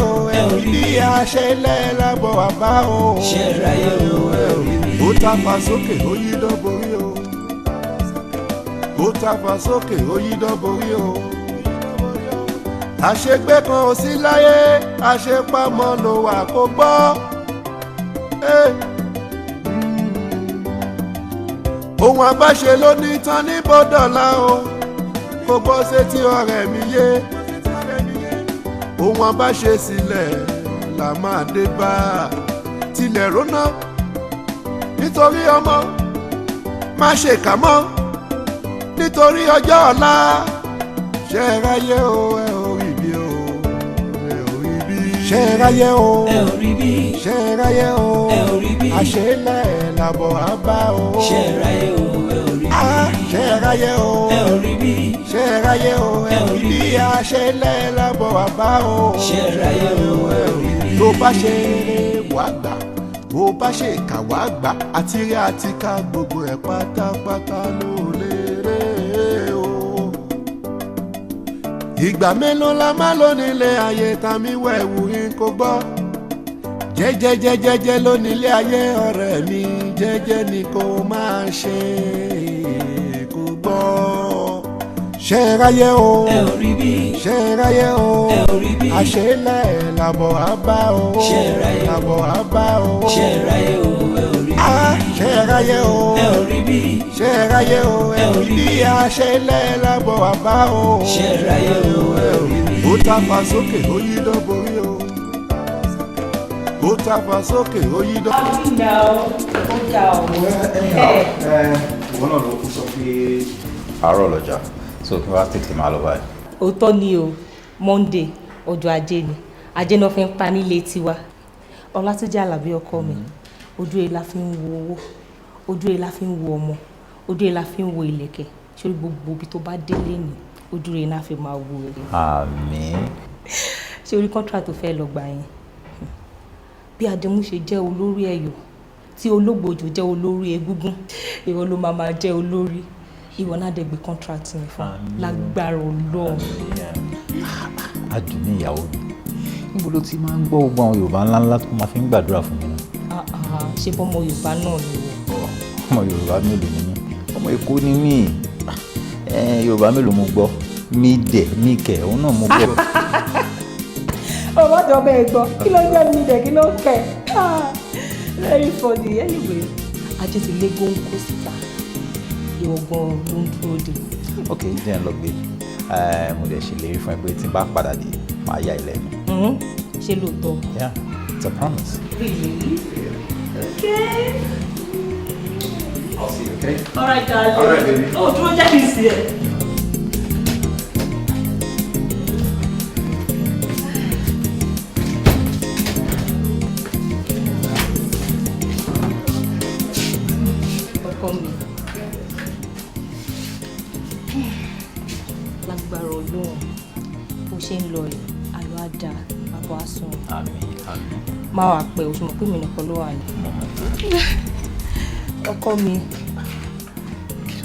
o, ẹ ò rí bí. Àṣẹlẹ̀ lábọ̀ wá bá o. Ṣé ẹ ráyé o, ẹ ò rí bí. Ó tàfà sókè, ó yí dọ́borí o. Ó tàfà sókè, ó yí dọ́borí o. Àṣegbé kan ò sí láyé, àṣepamọ́ ló wà kó gbọ́. Ohun àbáṣe ló ní tán ní bọ́dọ̀lá o, kò gbọ́ sétí ọ̀rẹ́ mi yé. Ohun àbáṣe sílẹ̀ là máa dé bá, tilẹ̀ róná nítorí ọmọ, má ṣe kà mọ́ nítorí ọjọ́ ọ̀la. Ṣé ẹ ráyé o, ẹ ò rí bí o, ẹ ò rí bí. Ṣé ẹ ráyé o, ẹ ò rí bí. Ṣé ẹ ráyé o, ẹ ò rí bí. Àṣelẹ̀ làbọ̀ á bá o. Ṣé ẹ ráyé o, ẹ ò rí bí. Ṣé ẹ ráyé o, ẹ ò rí bí. Ṣé ẹ ráyé o, ẹ ò rí bí. Àṣelẹ̀ làbọ̀ á bá o. Ṣé ẹ ráyé o, ẹ ò rí bí. Tó bá ṣe eré wàá gbà, bó bá ṣe kà wàá gbà, àti rí àti ká gbogbo ẹ̀ pátápátá ló lè rè o. Ìgbà mélòó la máa lò nílé ayé tàmí wẹ̀wù yín kò gbọ́. Jẹ́jẹ́jẹ́jẹ́jẹ́ ló nílé ayé ọ̀rẹ́ mi, jẹ́jẹ́ ni kò máa ṣe kò gbọ́. Ṣé ẹ ráyé o, ẹ ò rí bí. Ṣé ẹ ráyé o, ẹ ò rí bí. Àṣelẹ̀ làbọ̀ á bá o. Ṣé ẹ ráyé o, làbọ̀ á bá o. Ṣé ẹ ráyé o, ẹ ò rí bí. Ṣé ẹ ráyé o, ẹ ò rí bí. Ṣé ẹ ráyé o, ẹ ò rí bí. Àṣelẹ̀ làbọ̀ á bá o. Ṣé ẹ ráyé o, ẹ ò rí bí. Ó tàfà sókè, ó yí dọ́borí o. Ó tàfà sókè, ó yí dọ́. Ìgbà ó ga ọ̀. Ìwọ náà ló kú sọ pé àárọ̀ lọ́jà, so kí wàá tètè máa lọ báyìí. Òótọ́ ni o, Monday ọjọ́ ajé ni, ajé náà fi ń pa nílé tiwa. Ọlátúnjí Àlàbí ọkọ mi, ojú ẹ̀ la fi ń wo owó, ojú ẹ̀ la fi ń wo ọmọ, ojú ẹ̀ la fi ń wo ìlẹ̀kẹ̀. Ṣé gbogbo ibi tó bá délé ni ojú rẹ̀ náà fi máa wo ẹ̀. Àmín. Ṣé orí contract tó fẹ́ lọ gbà yẹn, bí Adémú ṣe jẹ́ olórí ẹ̀yọ̀, tí Ológbòjò jẹ́ olórí egúngún, ìwọ ló máa máa jẹ́ olórí. Ìwọ náà dẹ̀ gbé contract yẹn fún lágbára Ọlọ́run. Adùn ní ìyàwó mi, níbo ló ti máa ń gbọ́ gbogbo àwọn Yorùbá ńláńlá tó máa fi ń gbàdúrà fún mi náà? Ṣé bọ́mọ Yorùbá náà ni wọ́n? Ọmọ Yorùbá mélòó ni mí? Ọmọ Èkó ni mí. Yorùbá mélòó mo gbọ́? Mi dẹ̀ mi kẹ̀, òun náà mo gbọ́. Ọmọ tó bẹ́ẹ̀ gbọ́, kí ló jẹ́ mi dẹ̀, kí ló kẹ̀? Very funny. Anyway, ajé ti lé góńgó síta, ìwọ gan ló ń dúró dè. Ok, jẹ́ ń lọ gbé. Mo dẹ̀ ṣèlérí fún ẹ pé tí n bá padà dé, màá yà ilẹ̀ mi. Ṣé lóòótọ́? Yeah, it's a promise. Really? Okay. I'll see you, okay? All right, darling. All right, baby. Oh, dúró jáde sí ẹ. Ọkọ mi, lágbára Ọlọ́run, bó ṣe ń lọ yìí, àlọ́ á dáa, àbọ̀ á sùn. Àmín, àmín. Má wàá pẹ́ o, ṣùgbọ́n pé mi nìkan ló wà ní. Ọkọ mi.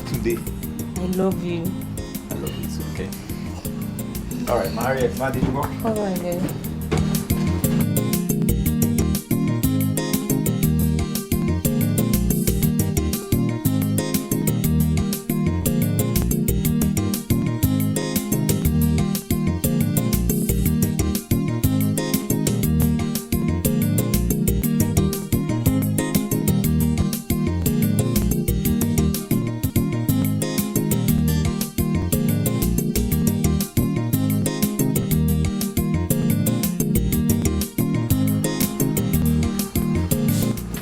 Túndé. I love you. I love you too, okay? All right, máa rí ẹ tí má dé ṣùgbọ́n. All right then.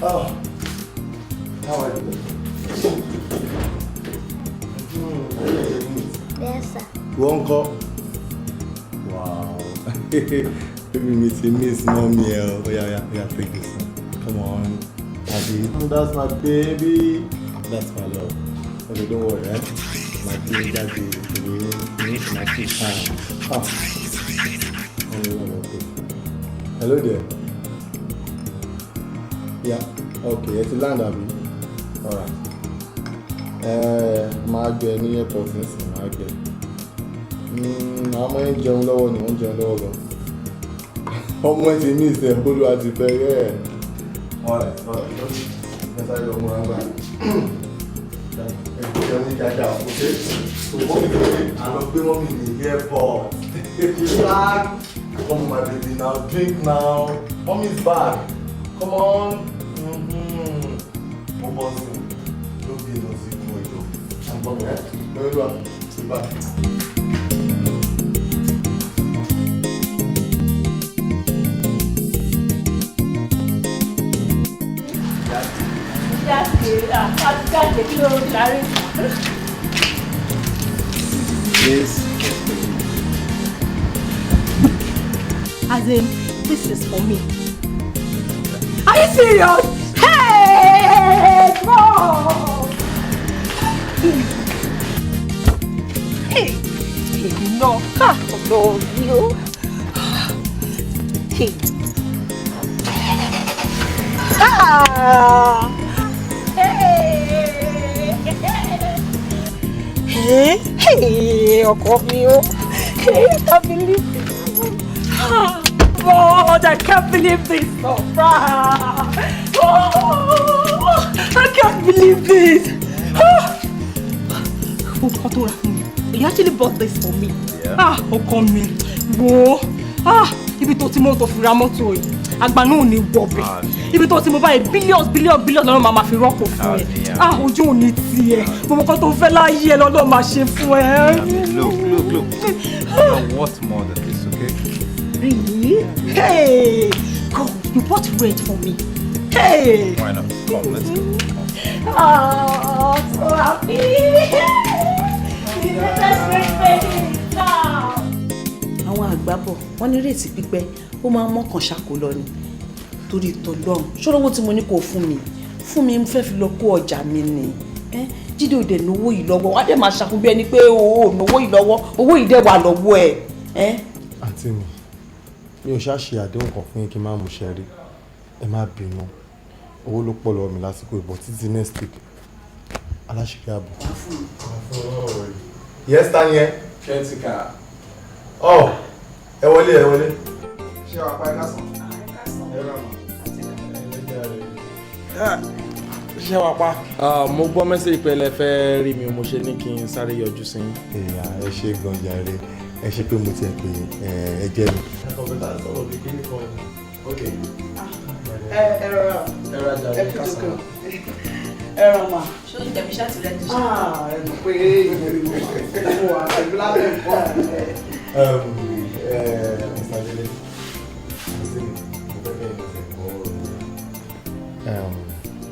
Oh, how are you? Yes, sir. Wọ́n kọ́. Wow. Baby mi ti miss mommy ẹ o. Oya, oya, oya, take this one. Come on. Abi. That's my baby. That's my love. Okay, don't worry, eh? My baby daddy. My keep time. Ah. Hello there. Yeah, okay, ẹ ti land àbí? Alright. Máa gbé ẹ ní airport nísìnyí, máa gbé ẹ. Àwọn ọmọ yẹn ń jẹun lọ́wọ́ ni, wọ́n ń jẹun lọ́wọ́ gan. Ọmọ ẹ ti miss ẹ, bólú àti fẹ́ yẹ. Alright, alright. Ẹ sáré lọ múra gbà. Ẹ jẹun ní kíákíá, okay? So mummy mi dé, à lọ gbé mummy ní airport. Relax. Come on, my baby, now drink now. Mommy's back. Come on. Mo bọ́ sí i. Ló bí lọ sí ikú ìjọ. Àgbọ̀n ẹ̀ lórí wa. Bye. Jáde, jáde, kí ló ń darí? Yes. As in, this is for me. Are you serious? Hey, bro! Hey, hey, no. Ha, no, you. Hey. Ah! Hey! Hey, hey, ọkọ mi o. Hey, I can't believe it. Ah, God, I can't believe this surprise. Oh, I can't believe this. Ah. Ọkọ tó rà fún mi. You actually bought this for me. Yeah. Ah, ọkọ mi. Wo. Ah, ibi tó ti mọ́ tó fi ra mọ́tò yìí. Àgbà náà ò ní wọ̀bẹ̀. Ibi tó ti mọ báyìí billions billions billions lọ́nà máa fi rọ́pò fún ẹ. Ah, ojú ò ní tiẹ̀. Gbogbo nǹkan tó fẹ́ láyé ẹ lọ́lọ́ máa ṣe fún ẹ. Look, look, look. You're worth more than this, okay? Really? Hey! God, you bought red for me. Hey! Why not? Come, let's go. Come. Oh, I'm so happy. The best red baby now. Àwọn àgbà bọ̀, wọ́n ní rètí pípẹ́, ó máa ń mọ́kàn ṣàkó lọ ni. Torí tọlọ́run, ṣọ́lọ́wọ́ tí mo ní kó fún mi ń fẹ́ fi lọ kó ọjà mi ni. Jíde ò dẹ̀ náwó yìí lọ́wọ́, wá dẹ̀ máa ṣàkún bí ẹni pé o ò náwó yìí lọ́wọ́, owó yìí dẹ̀ wà lọ́wọ́ ẹ̀. Àǹtí mi, mi ò ṣáà ṣe àdéhùn kan fún yín kí n má mú ṣe rí. Ẹ má bínú, owó ló pọ̀ lọ́wọ́ mi lásìkò ìbọ̀ títí next week. Aláṣìírí ààbò. Yes, ta ni ẹ? Kẹ́tíkà. Oh, ẹ wọlé, ẹ wọlé. Ṣé wàá pa ẹ kásán? Ẹ rà mà. Ṣé wàá pa? Mo gbọ́ mẹ́sẹ̀jì pé ẹ fẹ́ rí mi, mo ṣe ní kí n sáré yọjú sí yín. Èèyàn ẹ ṣe gan jàre, ẹ ṣe pé mo tiẹ̀ pé ẹ jẹ́ mi. Ẹ rọra, Ẹ rà jàre, ẹ kú kásán. jókòó. Ẹ rọ mà. Ṣé oúnjẹ mi ṣáà ti rẹ́dí ṣá? Ẹ mọ̀ pé mo wà pẹ̀lú lábẹ́ nǹkan. Mr. Dele, àǹtí mi, mo fẹ́ bẹ́ẹ̀ ní ẹ̀kọ́ ọ̀rọ̀.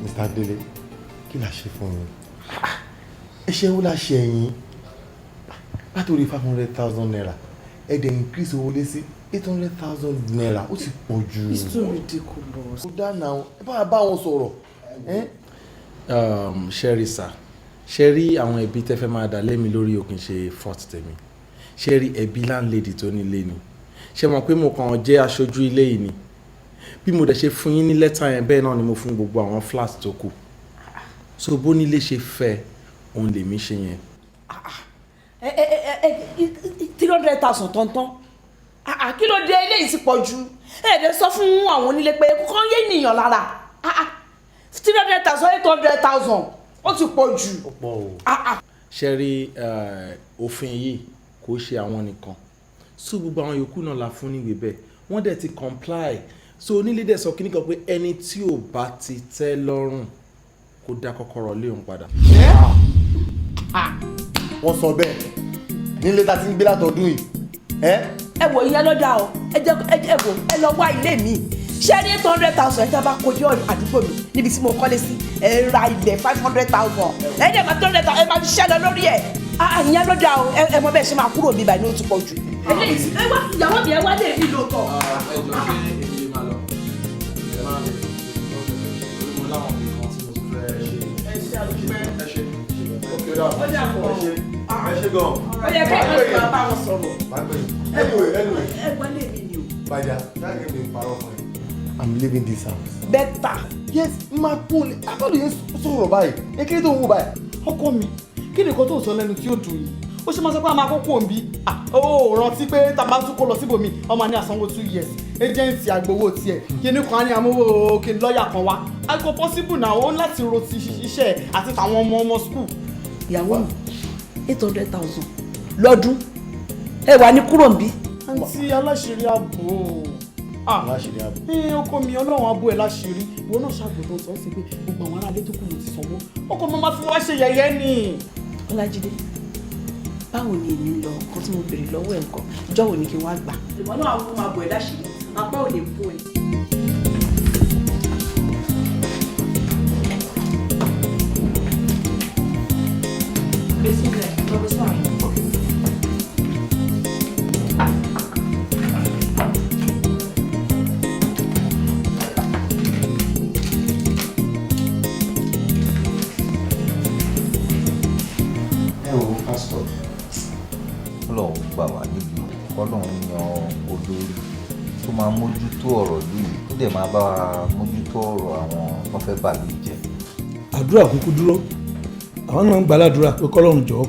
Mr. Dele, kí la ṣe fún yín? Ẹ ṣe wo la ṣe yín? Látòrí 500,000 naira, ẹ dẹ̀ increase owó lé sí 800,000 naira, ó ti pọ̀ jù. It's too ridiculous. Ó dáná, ẹ bá bá wọn sọ̀rọ̀. Ṣẹ́rí sà, ṣe rí àwọn ẹbí tẹ́ fẹ́ máa dà lémi lórí òkè ṣe fort tèmi. Ṣe rí ẹbí landlady tó nílé ni. Ṣé mọ̀ pé mo kàn jẹ́ aṣojú ilé yìí ni. Bí mo dẹ̀ ṣe fún yín ní lẹ́tà yẹn bẹ́ẹ̀ náà ni mo fún gbogbo àwọn flat tó kù. So bó nílé ṣe fẹ́, òun lèmi ṣe yẹn. 300,000 tọ̀ntọ̀n. Kí ló dé eléyìí ti pọ̀ jù? Ẹ dẹ̀ sọ fún àwọn onílé pé kọ́kọ́ yé ènìyàn lára. 300,000, 800,000, ó ti pọ̀ jù. Ó pọ̀ o. Ṣe rí òfin yìí kò ṣe àwọn nìkan. So gbogbo àwọn yòókù náà la fún níwèé bẹ́ẹ̀. Wọ́n dẹ̀ ti comply. So onílé dẹ̀ sọ kíní kan pé ẹni tí ò bá ti tẹ́ lọ́rùn kó dá kọ́kọ́rọ́ lé òun padà. Wọ́n sọ bẹ́ẹ̀ nílé tá a ti ń gbé látọdún yìí. Ẹ wò ìyẹn ló dáa o, ẹ jẹ́ ẹ wò ẹ lọ wá ilé mi. Ṣé ní 800,000 ẹ tá bá kojú àdúgbò mi níbi tí mo kọ́lé sí, ẹ ra ilẹ̀ 500,000. Ẹ dẹ̀ máa 200,000 ẹ máa ṣiṣẹ́ lọ lórí ẹ̀. Ìyẹn ló dáa o, ẹ mọ bẹ́ẹ̀ ṣe máa kúrò mi báyìí ní ó ti pọ̀ jù. Ẹ wá ìyàwó mi ẹ wá lè rí lóòótọ́. Ẹ jọ ṣé èmi lè máa lọ. Ẹ máa lè mo láwọn nǹkan tí mo tún fẹ́ ṣe. Ẹ ṣe àdúpẹ́. Ẹ ṣe. Ó dàbọ̀. Ẹ ṣe gan. Ó yẹ kí ẹ máa bá wọn sọ̀rọ̀. Anyway, anyway. Ẹ wọlé mi ni o. Bàjá, ṣáà kí mi parọ́ fún ẹ. I'm leaving this house. Better. Yes, máa kún ní abáàlú yẹn sọ̀rọ̀ báyìí. Ekele tó ń wò báyìí. Ọkọ mi, kí ni nǹkan tó ń sọ lẹ́nu tí ó dùn yìí? Ó ṣe máa sọ pé a máa kó kúrò níbí. Ó rántí pé tá a bá tún kó lọ síbòmí, ọmọ ní àsanwó 2 years, agent àgbowó tiẹ̀, kíní kan á ní amówó kí lọ́ọ̀yà kan wá. A kò possible náà, ó ń láti ro ti iṣẹ́ àti tàwọn ọmọ ọmọ school. Ìyàwó mi, 800,000 lọ́dún, ẹ wà ní kúrò níbí. Àǹtí, aláṣìírí ààbò. Aláṣìírí ààbò. Ẹ ọkọ mi, Ọlọ́run abo ẹ láṣìírí. Ìwọ náà ṣàgbò tó sọ sí pé gbogbo àwọn aráalé tó kù ló ti sanwó. Ọkọ mi máa fi wá ṣe yẹ̀yẹ́ ni. Ọlájídé, báwo ni èmi ń lọ? Nǹkan tí mo béèrè lọ́wọ́ ẹ̀, nǹkan ìjọ́ wo ni kí n wá gbà? Ìwọ náà àwọn máa bọ̀ ẹ́ láṣìírí, apá ò lè kún ẹ. Ẹ wo, pásítọ̀, Ọlọ́run gbà wá nílùú, Ọlọ́run yan olórí tó máa mójútó ọ̀rọ̀ yìí, tó dẹ̀ máa bá wa mójútó ọ̀rọ̀ àwọn tó fẹ́ bà lóyún jẹ́. Àdúrà kúkú dúró, àwọn náà ń gbàládùra pé kọ́lọ́run jọ̀ọ́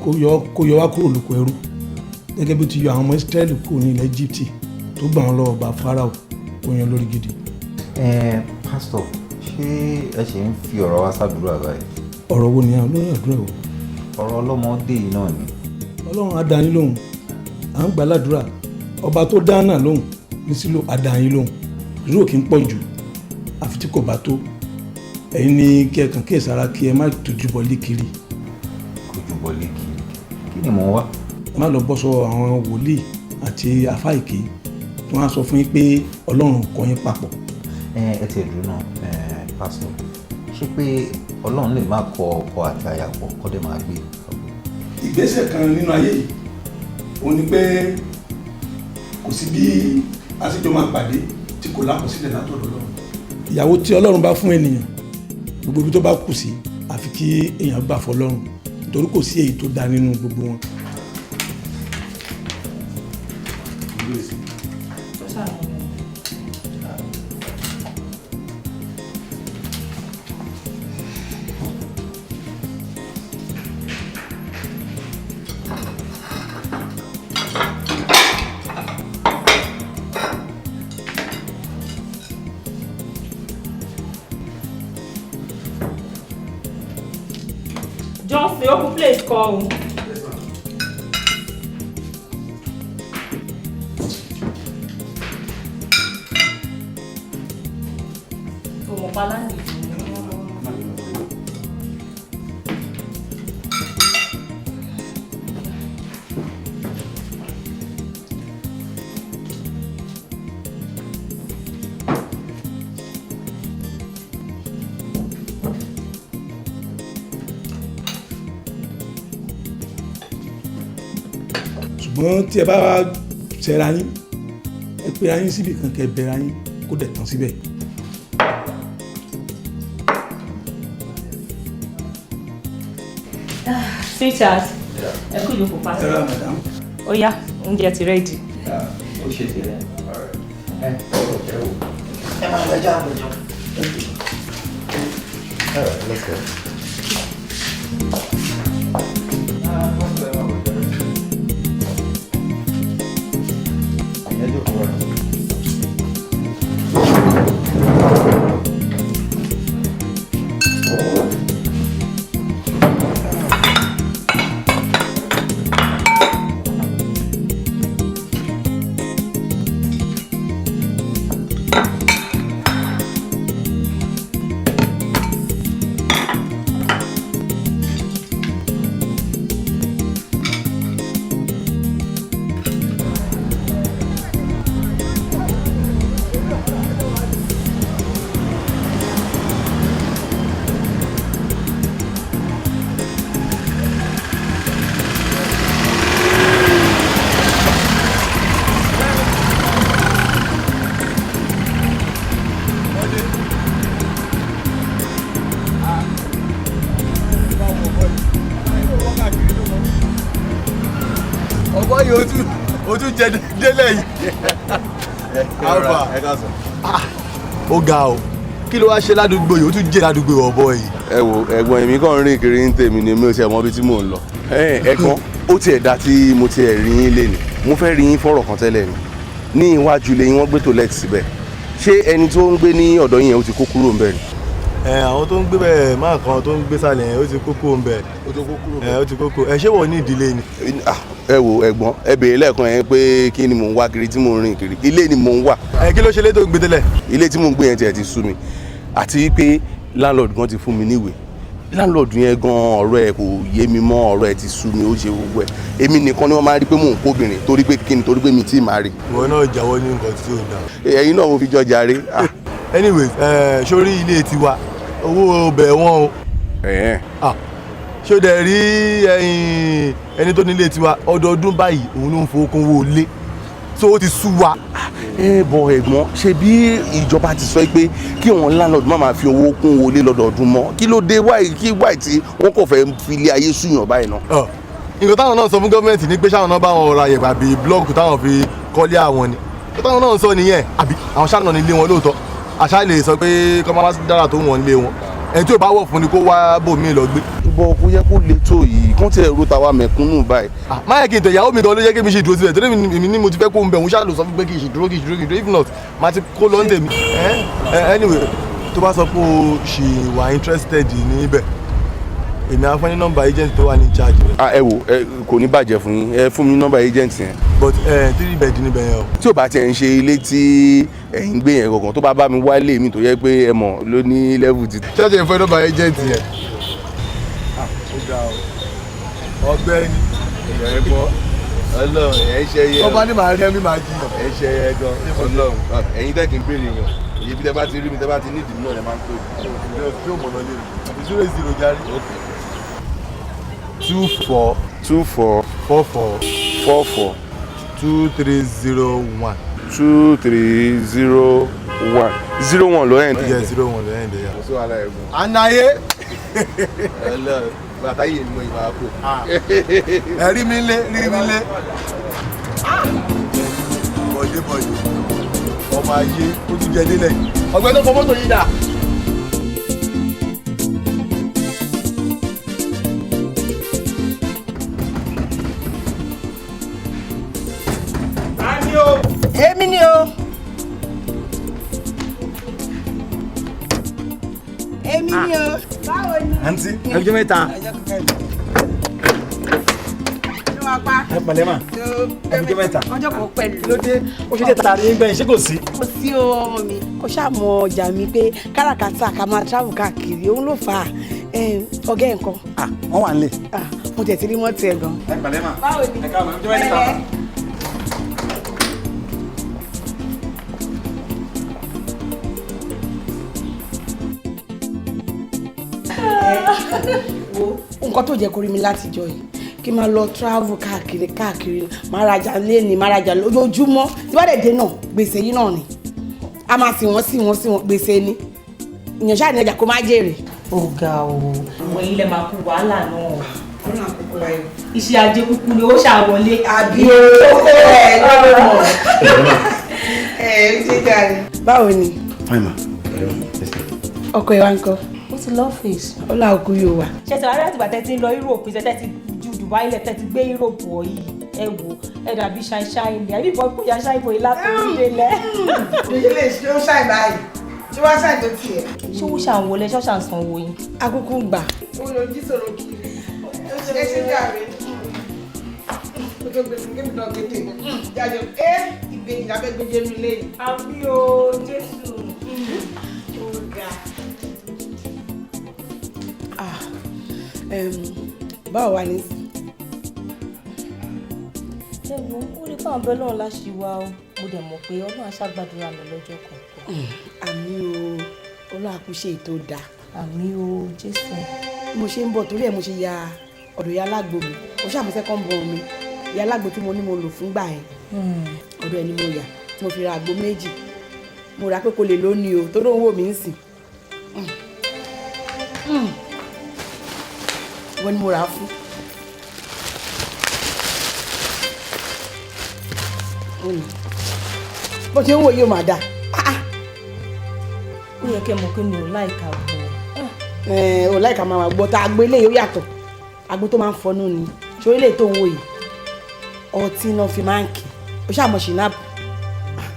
kó yọ wá kúrò lóko ẹrú, gẹ́gẹ́ bí ó ti yọ àwọn ọmọ Ísírẹ́lì kúrò ní ilẹ̀ Íjíbítì, tó gbà wọ́n lọ́wọ́ ọba Fáráò, kó yan lórí gidi. Ẹ pásítọ̀, ṣé ẹ ṣe ń fi ọ̀rọ̀ wa sádùúrà báyìí? Ọ̀rọ̀ wo ni àwọn olórí àdúrà o? Ọ̀rọ̀ ọlọ́mọdé yìí náà ni. Ọlọ́run á dá yín lóhùn, à ń gbàládùra ọba tó dá náà lóhùn ní sílò, á dá yín lóhùn. Ìrú ò kí ń pọ̀ jù àfi tí kò bá tó. Ẹ̀yin ní kí ẹ kàn kíyèsára, kí ẹ má tójú bọlé kiri. Kójú bọlé kiri? Kí ni mò ń wá? Ẹ má lọ bọ́ sọ àwọn wòlíì àti àfáà èké tí wọ́n á sọ fún yín pé Ọlọ́run kọ yín papọ̀. Ẹ ẹ tiẹ̀ dúró náà, ẹ pásítọ̀, ṣé pé Ọlọ́run lè má kọ ọkọ àti aya pọ̀ kọ́ dẹ̀ máa gbé? Ìgbésẹ̀ kan nínú ayé yìí òun ni pé kò sí bí àṣejọ máa pàdé tí kò lákọsílẹ̀ látọ̀dọ̀ Ọlọ́run. Ìyàwó tí Ọlọ́run bá fún ènìyàn, gbogbo ibi tó bá kù sí, àfi kí èèyàn gbà fọ́lọ́run, nítorí kò sí èyí tó dáa nínú gbogbo wọn. Johnson, open place kọ o. Òmò pa láǹdì. Ṣùgbọ́n tí ẹ bá ṣẹra yín, ẹ pera yín síbi kan, kẹ́ bẹ̀rẹ̀ yín, kó dẹ̀ tán síbẹ̀. Sweetheart, ẹ kú ìjókòó, pásítọ̀. Ẹ rà, madam. Ó yá, oúnjẹ ti ready. Ó ṣe tiẹ̀. Ẹ ẹ wò. Ẹ máa lọ jáde jọ. All right, let's go. Ìyẹn jókòó rẹ̀. Ọgbọ́n yìí, ojú jẹ délẹ̀ yìí. Alfa, ó ga o. Kí ló wá ṣe ládùúgbò yìí? Ó tún jẹ́ ládùúgbò ọ̀bọ yìí. Ẹ wo ẹ̀gbọ́n, èmi kàn ń rìn kiri ní tèmi ni, mi ò ṣe mọ ibi tí mò ń lọ. Ẹ̀gbọ́n, Ó tiẹ̀ dá tí mo tiẹ̀ rí yín lé ni, mo fẹ́ rí yín fọ̀rọ̀ kan tẹ́lẹ̀ ni. Ní iwájú ilé yín, wọ́n gbé toilet síbẹ̀. Ṣé ẹni tó ń gbé ní ọ̀dọ̀ yín yẹn, ó ti kó kúrò ńbẹ̀ ni? Ẹ, àwọn tó ń gbé bẹ́ẹ̀ máa kan tó ń gbé sálẹ̀ yẹn, ó ti kókó ń bẹ̀. Ó ti kó kúrò. Ẹ, ó ti kókó. Ẹ, ṣé wọ́n ní ìdílé ni? Ah, ẹ wo ẹ̀gbọ́n, ẹ béèrè lẹ́ẹ̀kan yẹn pé kí ni mò ń wá kiri tí mò ń rìn kiri. Ilé ni mò ń wà. Ẹ, kí ló ṣe lé tó ń gbé tẹ́lẹ̀? Ilé tí mò ń gbé yẹn tiẹ̀ ti sú mi, àti pé landlord gan ti fún mi níwèé. Landlord yẹn gan, ọ̀rọ̀ ẹ̀ kò yé mi mọ́, ọ̀rọ̀ ẹ̀ ti sú mi. Ó ṣe gbogbo ẹ̀, èmi nìkan ni wọ́n máa ń rí pé mò ń kóbìnrin. Torí pé kí ni? Torí pé mi tí ì máa rí. Ìwọ náà jáwọ́ ní nǹkan tí ò dáa. Ẹ̀yin náà mo fi jọ jàre. Ah. Anyways, ẹ sórí ilé tiwa, owó bẹ̀ wọ́n o. Ah, ṣó dẹ̀ rí ẹyin ẹni tó nílé tiwa, ọdọọdún báyìí òun ló ń fowó kún owó ilé, so ó ti sú wa. Ẹ bọ ẹ̀gbọ́n, ṣe bí ìjọba ti sọ pé kí wọn landlord má máa fi owó kún owó lé lọ́dọọdún mọ́, kí ló dé? Wáyé kí wáyé tí wọ́n kò fẹ́ fi ilé ayé súyàn báyìí náà? Ọ, nǹkan táwọn náà sọ fún gọ́ọ̀mẹ̀ntì ní pé sáwọn náà bá wọn ra yẹ̀pẹ̀ àbí blọọkù táwọn fi kọ́lé àwọn ni. Nǹkan táwọn náà sọ nìyẹn, àbí àwọn sáà náà ní ilé wọn lóòótọ́. Àṣà lè sọ pé kọ́ máa dára tó wọn lé wọn, ẹni tí ò bá wọ̀ fún ni kó wá bòmíì lọ gbé. Bọ kó yẹ kó le tó yìí, kó tiẹ̀ ro tàwa mẹ̀kúnnù báyìí. Má yẹ kí n tẹ ìyàwó mi gan ló jẹ́ kí mi ṣe dúró síbẹ̀, torí èmi ní mo ti fẹ́ kó ń bẹ̀, òun ṣáà ló sọ fún pé kí n ṣe dúró, kí n ṣe dúró, kí n dúró. If not, màá ti kó lọ ń tèmi. Ẹ, anyway, tó bá sọ pé o ṣì wà interested níbẹ̀, èmi á fún ní nọ́mbà agent tó wà ní charge rẹ̀. Ah, ẹ wo, ẹ kò ní bàjẹ́ fún yín, ẹ fún mi nọ́mbà agent yẹn. But three bed níbẹ̀ yẹn o. Tí ò bá tiẹ̀ ń ṣe ilé tí ẹ̀yin gbé yẹn gangan, tó bá bá mi wálé mi tó yẹ pé ẹ mọ̀ ló ní level ti. Ṣáàjì ẹ̀ fẹ́ nọ́mbà agent yẹn. Ó ga o, ọ̀gbẹ́ni. Ẹ gbọ́, Ọlọ́run ẹ ṣe yẹ. Ọba ní màá rí ẹmí màá jiyàn. Ẹ ṣe yẹ gan, Ọlọ́run. Ẹ̀yin tẹ́ kí n béèrè yàn, èyí bí tẹ́ bá ti rí mi, tẹ́ bá ti nídìí náà, ẹ máa ń pè mí. Tí o mọ̀nà lé mi, 00 járe. 24. 24. 44. 44. 2301. 2301. 01 ló end. Yes, 01 ló end, yeah. Kò sí wàhálà, ẹ̀gbọ́n. Anaye. Ọlọ́run, bàtà yìí ni mo ìwà kó. Ẹ rí mi lé, rí mi lé. Bọ̀dé bọ̀dé, ọmọ ayé, ó tún jẹ délẹ̀. Ọ̀gbẹ́ni tó fọ mọ́tò yìí dà? Èmi ni o. Èmi ni o. Báwo ni? Àǹtí, ẹjọ́ mẹ́ta. Ṣé wàá pa? Ẹ pẹ̀lẹ́ mà, ẹjọ́ mẹ́ta. Ọjọ́ kan pẹ̀lú. Ló dé, ó ṣe jẹ́ tààrí ń gbẹ̀yìn, ṣé kò sí? Kò sí o, ọmọ mi. Ó ṣàmọ ọjà mi pé káràkátà ká máa travel káàkiri, òun ló fà á. Ọ̀gá ẹ̀ nǹkan. Wọ́n wà nílé. Mo tẹ̀ sí rí mọ́tì ẹ̀ gan. Ẹ pẹ̀lẹ́ mà. Báwo ni? Ẹ káàbọ̀, ẹjọ́ mẹ́ta. Wo nǹkan tó jẹ́ kó rí mi látijọ́ yìí, kí n máa lọ travel káàkiri káàkiri, máa rajà léni, máa rajà lójoojúmọ́, tí bá dẹ̀ dé náà, gbèsè yìí náà ni a máa sì wọ́n sí wọ́n sí wọ́n, gbèsè ni. Ìyẹn ṣáà ní ọjà kó má jèrè. Ó ga o, àwọn ilẹ̀ máa kú wàhálà náà. Kọ́nà àkókò ayọ̀. Iṣẹ́ ajé kúkú ni ó ṣàwọlé. Àbí o, ẹ lọ́wọ́ mọ̀ ẹ ṣe jàre. Báwo ni? Fine ma. Ọkọ ẹ wá ń kọ́? Ó ti lọ́fíìsì. Ó là òkú yóò wà. Ṣe ti àárẹ̀ àtìgbà tẹ́ ti ń lọ Europe, ṣe tẹ́ ti ju Dubai lẹ̀, tẹ́ ti gbé Europe wọ̀ yìí, ẹ wò ẹ dàbí ṣáìṣáì ni àbí ìbọn kúnyà ṣáìbò yìí látòrí délẹ̀. Ṣe lè ṣe ó ṣàì báyìí, ṣé wàá ṣàì tó tiẹ̀? Ṣé owó ṣàǹwọlé ṣọ́ṣà ń sanwó yín? Akúkú gbà. Ó lọ jí sọ̀rọ̀ kiri. Ẹ ṣe jàre. Kó tó gbèsè kébì náà gbèdé. Jáde ẹ ìbejì lábẹ́ gbèdé mi lẹ́yìn. Àbí o, Jésù. Ó ga. Báwo wà ní? Ẹ wo, ó rí fáwọn bẹ́ẹ̀ lọ́run láṣìwá o. Mo dẹ̀ mọ̀ pé Ọlọ́run á ṣàgbàdúrà mi lọ́jọ́ kọ̀ọ̀kan. Àmín o, Ọlọ́run àkúṣe ètò dáa. Àmín o, Jésù. Mo ṣe ń bọ̀ torí ẹ̀ mo ṣe ya ọ̀dọ̀ ìyá alágbo mi. Mo ṣàmú second born mi. Ìyá alágbo tí mo ní mo lò fúngbà yẹn. Ọ̀dọ̀ ẹ̀ ni mo yà tí mo fi ra àgbo méjì. Mo rà pé kò lè lónìí o, torí òun wò mí ń sìn. Wọ́n ni mo rà á fún. Bó ṣe ń wò yóò máa dà. Ó yẹ kẹ́ mọ̀ pé mi ò láìka bọ̀. Ò láìka máa wà gbọ́ tá a gbé léyìí, ó yàtọ̀. Àgbo tó máa ń fọnú ni. Ṣorí lè tó ń wò yìí, ọtí náà fi máa ń kì ó ṣàmọ̀ ṣìnáàpù.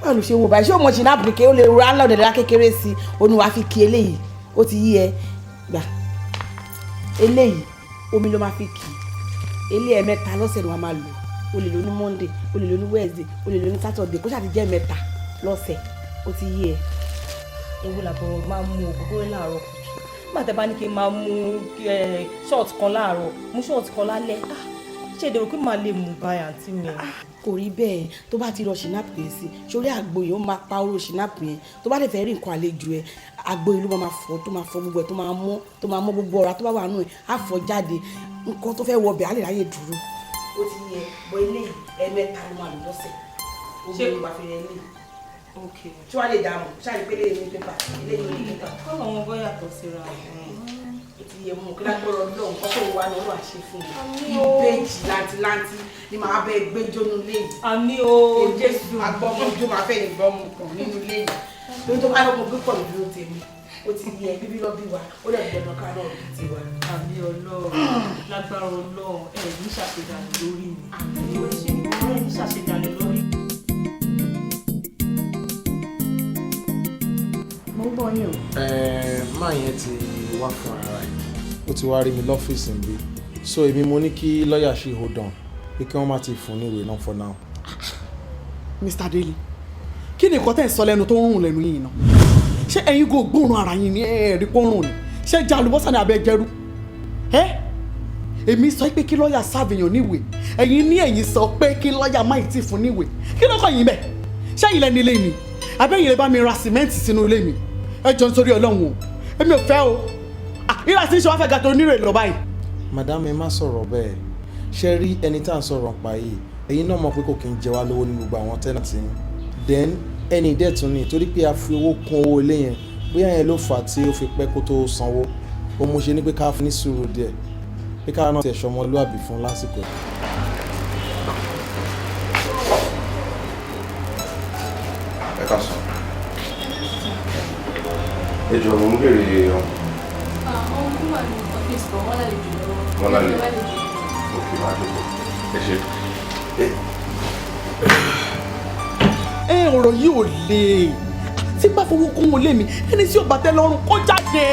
Báwo ló ṣe wò báyìí? Ṣé o mọ̀ ṣìnáàpù kékeré? Ó lè ra ńlá ọ̀dẹ̀dẹ̀ kékeré sí i, ó ní wàá fi kí eléyìí. Ó ti yí ẹ gbà. Eléyìí omi ló máa fi kì í. Eléyìí ẹ̀mẹ́ta lọ́sẹ̀ ló máa lò. O lè lò ní Monday, o lè lò ní Wednesday, o lè lò ní Saturday, kó ṣáà ti jẹ́ mẹ́ta lọ́sẹ̀. Ó ti yí ẹ. Ewu làbọ̀rọ̀ máa mú ògógóró láàárọ̀ kùtù. Nígbà tẹ́ bá ní kí n máa mú shot kan láàárọ̀, mú shot kan lálẹ́, ṣé ìdèrò pé màá lè mú báyà àǹtí mi? Kò rí bẹ́ẹ̀. Tó bá ti rọ ṣìnáàpù yẹn sí sórí àgbo yìí, ó máa pa oró ṣìnáàpù yẹn. Tó bá lè fẹ́ rí nǹkan àlejò ẹ, àgbo yìí ló máa fọ, tó máa fọ gbogbo ẹ, tó máa mọ́, tó máa mọ́ gbogbo ọ̀rá tó bá wà nù ẹ, á fọ jáde. Nǹkan tó fẹ́ wọ ọbẹ̀ á lè ráyè dúró. Ó ti yẹ bọ. Eléyìí ẹ̀ẹ̀mẹ́ta ló máa lò lọ́sẹ̀. Ṣé o máa fi rẹ eléyìí? Tí wàá lè dààmú ṣáà ní pé eléyìí ní pépà, eléyìí ní pépà. Kọ́ àwọn bọ́ yàtọ̀ síra wọn. Ó ti yẹ mú kí lágbọ́rọ̀ lọ́hùn kọ́ tó wà ní ọlọ́ àṣẹ fún mi. Ìbejì làǹtìlanti ni màá bẹ gbé jónú léyìí. Àmín o Jésù. Agbọ́mọ ojú máa fẹ́ ìgbọ́mọ kan nínú léyìí. Lórí tó bá lọ́mọ gbé pọ̀ lójú tèmi. Ó ti yẹ, bíbí lọ́ bí wa, ó lè gbọ́dọ̀ ká náà bí tiwa. Àmín Ọlọ́run, lágbára Ọlọ́run, ẹ̀ ní ṣàṣedànù lórí mi. Ẹ̀ ní ṣàṣedànù lórí mi. Mo ń gbọ́ yín o. Máa yẹn ti wá fún ara ẹ̀, ó ti wá rí mi lọ́fíìsì níbí, so èmi mo ní kí lọ́ọ̀yà ṣì hold on, pé kí wọ́n má ti fún ní ìwé náà for now. Mr. Dele, kí ni nǹkan tẹ́ ẹ̀ sọ lẹ́nu tó ń rùn lẹ́nu yìí náà? Ṣé ẹ̀yin kò gbóòórùn ara yín ní ẹ̀ẹ́dì kó rùn ni? Ṣé jẹ́ àlùbọ́sà ní abẹ́ jẹ́rú ẹ́? Èmi sọ pé kí lọ́ọ̀yà serve èèyàn níwèé, ẹ̀yin ní ẹ̀yin sọ pé kí lọ́ọ̀yà má ì tí fún níwèé. Kí ló kàn yín bẹ́ẹ̀? Ṣé ẹ̀yin lẹ́ni ilé mi? Abẹ́yìn lè bá mi ra sìmẹ́ǹtì sínú ilé mi? Ẹ jọ, nítorí Ọlọ́run o, èmi ò fẹ́ o. Ìrà tí ń ṣe wá fẹ́ ga tó onírè lọ báyìí. Madam, ẹ má sọ̀rọ̀ bẹ́ẹ̀. Ṣe rí ẹni tá à ń sọ̀rọ̀ pa yìí, ẹ̀yin náà mọ̀ pé kò kí ń jẹ wá lówó ní gbogbo àwọn tenant yín. Then ẹni dẹ̀ tún ni torí pé a fi owó kún owó ilé yẹn, bóyá yẹn ló fà á tí ó fi pẹ́ kó tó sanwó. Ó mú ṣe ní pé ká ní sùúrù díẹ̀, pé ká náà tẹ̀sọ́ ọmọlúàbí fún lásìkò. Ẹ ká sọ. Ẹ jọ̀ọ́, mo ń béèrè ọ̀hún. Àwọn wà ní ọ́fíìsì kan, wọ́n lálejò lọ́wọ́. Wọ́n lálejò. Ok, máa jókòó. Ẹ ṣe. Ẹ ọ̀rọ̀ yìí ò le. Tí bá fowó kún wọn lé mi, ẹni tí ò bá tẹ́ lọ́rùn kó jáde.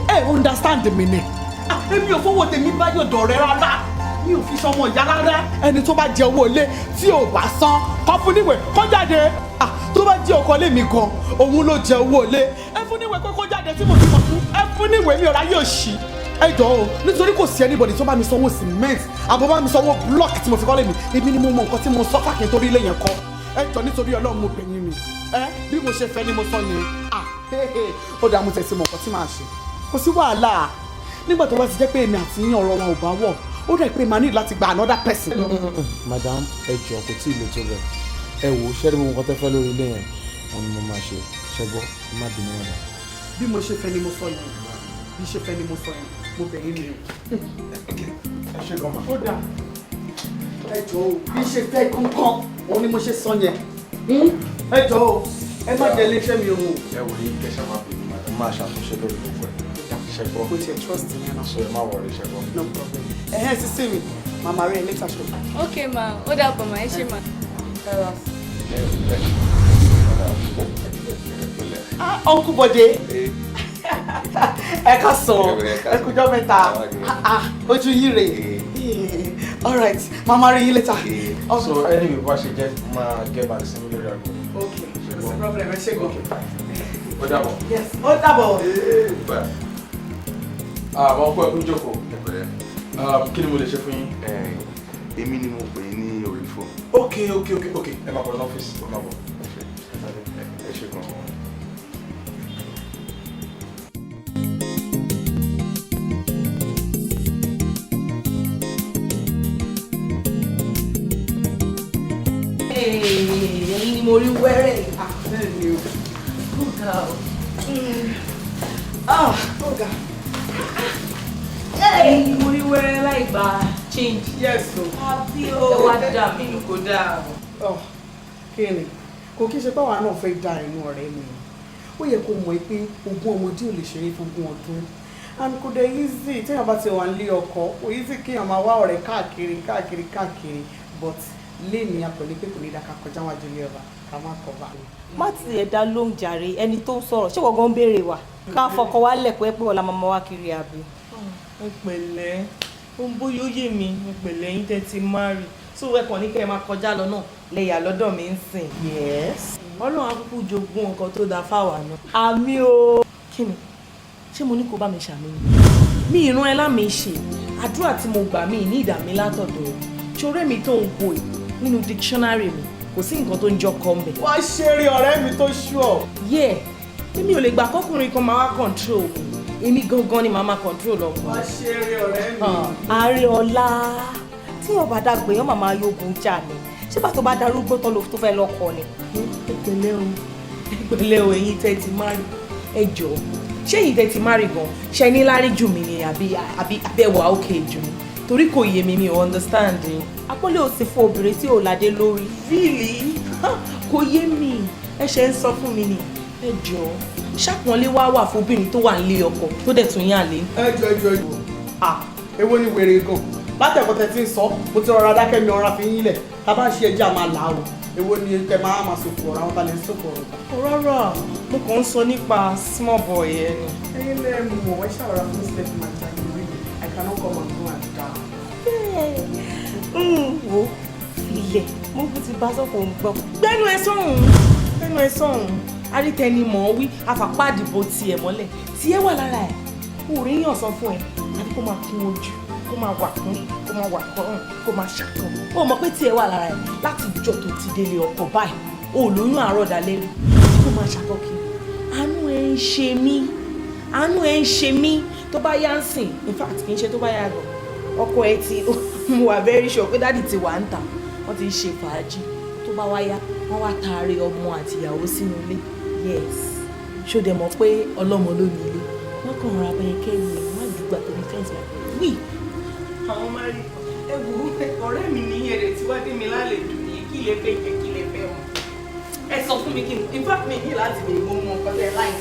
Ẹ understand mi ni. Èmi ò fowó tèmi bá yóò dọ̀rẹ́ rárá, mi ò fi sọmọ ìyá rárá. Ẹni tó bá jẹ owó ilé tí ò bá san, kó fún níwèé kó jáde. Tó bá jẹ ọkọ lé mi gan, òun ló jẹ owó ilé, ẹ fún níwèé kó jáde. Tí mo ti mọ̀ fún ẹ fún níwèé, mi ò ráyè òṣì. Ẹ jọ̀ọ́ o, nítorí kò sí anybody tó bá mi sanwó cement àbọ̀ bá mi sanwó block tí mo fi kọ́lé mi. Èmi ni mo mọ nǹkan tí mo sọ fàkì torí ilé yẹn kọ́. Ẹ jọ̀ọ́, nítorí Ọlọ́run, mo bẹ̀ yín ni. Ẹ bí mo ṣe fẹ́ ni mo sọ yẹn. Ó dáa, mo tẹ̀sí mọ̀ nǹkan tí màá ṣe, kò sí wàhálà. Nígbà tó bá ti jẹ́ pé èmi àti yín ọ̀rọ̀ wa ò bá wọ̀, ó dẹ̀ pé màá ní láti gba another person. Madam, ẹ jọ̀ọ́, kò tí ì le tó bẹ́ẹ̀. Ẹ wò ó, ṣẹ́rí gbogbo nǹkan tẹ́ fẹ́ lórí ilé yẹn, wọn ni mo máa ṣe. Ṣẹ́gbọ́, ẹ má bínú, madam. Bí mo ṣe fẹ́ ni mo sọ yẹn, bí ṣe fẹ́ ni mo sọ yẹn, mo bẹ̀ yín ni o. Ẹ ṣe gan ma. Ó dáa, ẹ jọ̀ọ́ o, bí ṣe fẹ́ kankan òun ni mo ṣe sọ yẹn. Ẹ jọ̀ọ́ o, ẹ má jẹ iléeṣẹ́ mi o. Ẹ wò yín kẹsàn máa bínú, madam, máa ṣàtúnṣe lórí gbogbo ẹ. Ṣẹ́gbọ́. Kò tiẹ̀ trust yẹn náà. So ẹ má worry, ṣẹ́gbọ́. No problem. Ẹ ẹ sísè mi, màmá rẹ later ṣùgbọ́n. Ok ma, ó dàbọ̀ ma, ẹ ṣé ma. Ah, Uncle Bode, ẹ ká sọ, ẹ kújọ́ mẹ́ta. Ah, ojú yín rè. All right, màmá rí yín later. So anyway, bá ṣe jẹ́, máa get back sí mi lórí aago. Ok, kò sí problem, ẹ ṣé gan. Ó dàbọ̀. Yes, ó dàbọ̀. Àwọn ọkọ ẹkún jókòó. Kí ni mo lè ṣe fún yín? Èmi ni mo pè é ní orí fóònù. Ok, ẹ máa bọ̀ lọ́fíìsì, ẹ máa bọ̀. Ẹ ṣe gan. Ẹ̀yin ni mo rí wẹ́rẹ́. Bẹ́ẹ̀ ni o. Ó ga o. Ah, ó ga. Ẹ̀yin ni mo rí wẹ́rẹ́ láì gba change. Yes o. Àbí o. Ẹ wá dà mí nù, kò dáa o. Kí ni kò kí ṣe báwa náà fẹ́ da inú ọ̀rẹ́ mi? Ó yẹ kó mọ̀ pé ogún ọmọdé ò lè ṣeré fún ogún ọdún. And kò dé easy téèyàn bá ti wà nílé ọkọ, kò easy kéèyàn máa wá ọ̀rẹ́ káàkiri káàkiri káàkiri, but léèní akọ̀lé pé kò ní dáka kọjá wájú ilé ọba ká má kọ̀ bá. Má tiẹ̀ dá lóhùn jàre, ẹni tó ń sọ̀rọ̀ ṣé wọ́n gan ń béèrè wa ká fọkọ wa lẹ̀ pé pé ọ̀la máa wá kiri àbí. Ẹ pẹ̀lẹ́, ó ń bóyá ó yé mi. Ẹ pẹ̀lẹ́, yín tẹ́ ti marry, so ẹ kàn ní kẹ́ ẹ máa kọjá lọ náà lẹ́yà lọ́dọ̀ mi ń sìn. Yes. Ọlọ́run á kúkú jogún nǹkan tó dáa fáwa náà. Àmì o. Kí ni? Ṣé mo ní kó bá mi ṣàmì ni? Mi ìran ẹ lámì ṣe àdúrà tí mo gbà mí ní ìdààmú látọ̀dọ̀ ẹ̀. Ṣoré mi tó ń wo ẹ̀ nínú dictionary mi, kò sí nǹkan tó ń jọ kọ́ mbẹ̀. Wá ṣeré ọ̀rẹ́ mi tó ṣú ọ. Yeah, èmi ò lè gbà kọ́kùnrin kan máa wá control mi, èmi gangan ni màá máa control ọkùnrin. Wá ṣeré ọ̀rẹ́ mi. Ààrẹ ọ̀la tí ọba dàgbé yẹn màmá yógun jà ni, ṣé bá tó bá darúgbó tán ló tó fẹ́ lọ́kọ ni. Ẹ pẹ̀lẹ́ o, ẹ pẹ̀lẹ́ o, ẹ̀yin tẹ́ ti marry, ẹ jọ̀ọ́, ṣé ẹ̀yin tẹ́ ti marry gan ṣe ní lárí jù mí ni àbí ẹwà òkè jù mí? Torí kò yé mi, mi ò understand yín. Àpọ́nlé ò sí fún obìnrin tí ò ládé lórí. Really? Kò yé mi, ẹ ṣe ń sọ fún mi ni. Ẹ jọ̀ọ́, ṣàpọ́nlé wá wà fún obìnrin tó wà nílé ọkọ tó dẹ̀ tún yàn lé. Ẹ jọ ẹ jọ ẹ jọ, ah, èwo ni wèrè gan látẹ̀kọ́ tẹ ti ń sọ, mo ti rọra dákẹ́ mi, ọ̀rá fi yín lẹ̀. Tá a bá ń ṣe ẹjẹ́ àmà là o, èwo ni tẹ máa máa sòkò ọ̀rọ̀ àwọn tá lè sòkò ọ̀rọ̀ ta. Rárá, mo kàn ń sọ nípa small boy yẹn ni. Ẹ̀yin lẹ mọ̀, ẹ ṣàrọ̀ra fún step my time really, I cannot come and go and down. Wo ilẹ̀ mo kú ti bá sọ́kò ń gbọ́. Gbẹ́nu ẹ sọ̀hún, gbẹ́nu ẹ sọ̀hún, arítẹnimọ̀ wí afapá àdìbò tiẹ̀ mọ́lẹ̀ tiẹ̀ wà lára ẹ̀, kò rí yàn sọ fún ẹ àbí kó máa kún ojú, kó máa wà kún, kó máa wà kọrùn, kó máa ṣàkàn. Ó mọ̀ pé tiẹ̀ wà lára ẹ̀ láti jọ tó ti délé ọkọ báyìí, ó lóyún àárọ̀ dalẹ́ rí, kó máa ṣàkọ́kì. Àánú ẹ ń ṣe mí, àánú ẹ ń ṣe mí. Tó bá yá ń sìn, in fact kì í ṣe tó bá yá gan, ọkọ ẹ ti mo wà very sure pé dáàdì ti wà ń tà, wọ́n ti ń ṣe fàájì. Tó bá wá yá, wọ́n wá taari ọmọ àti ìyàwó sínú ilé. Yes, ṣó dẹ̀ mọ̀ pé ọlọ́mọ ló ní ilé, wọ́n kàn ra abẹ́yẹ kẹ́rù ẹ̀, wọ́n á dùgbà tóbi fẹ́ǹsì báyìí wí. Àwọn máa rí ẹ wò ó, ọ̀rẹ́ mi ní ẹ̀rẹ̀ tí wá dé mi lálejò ní kí lè fẹ́ jẹ, kí lè fẹ́ wọn. Ẹ sọ fún mi kí n, in fact mi ní láti lè mọ ọmọ nǹkan tẹ láì.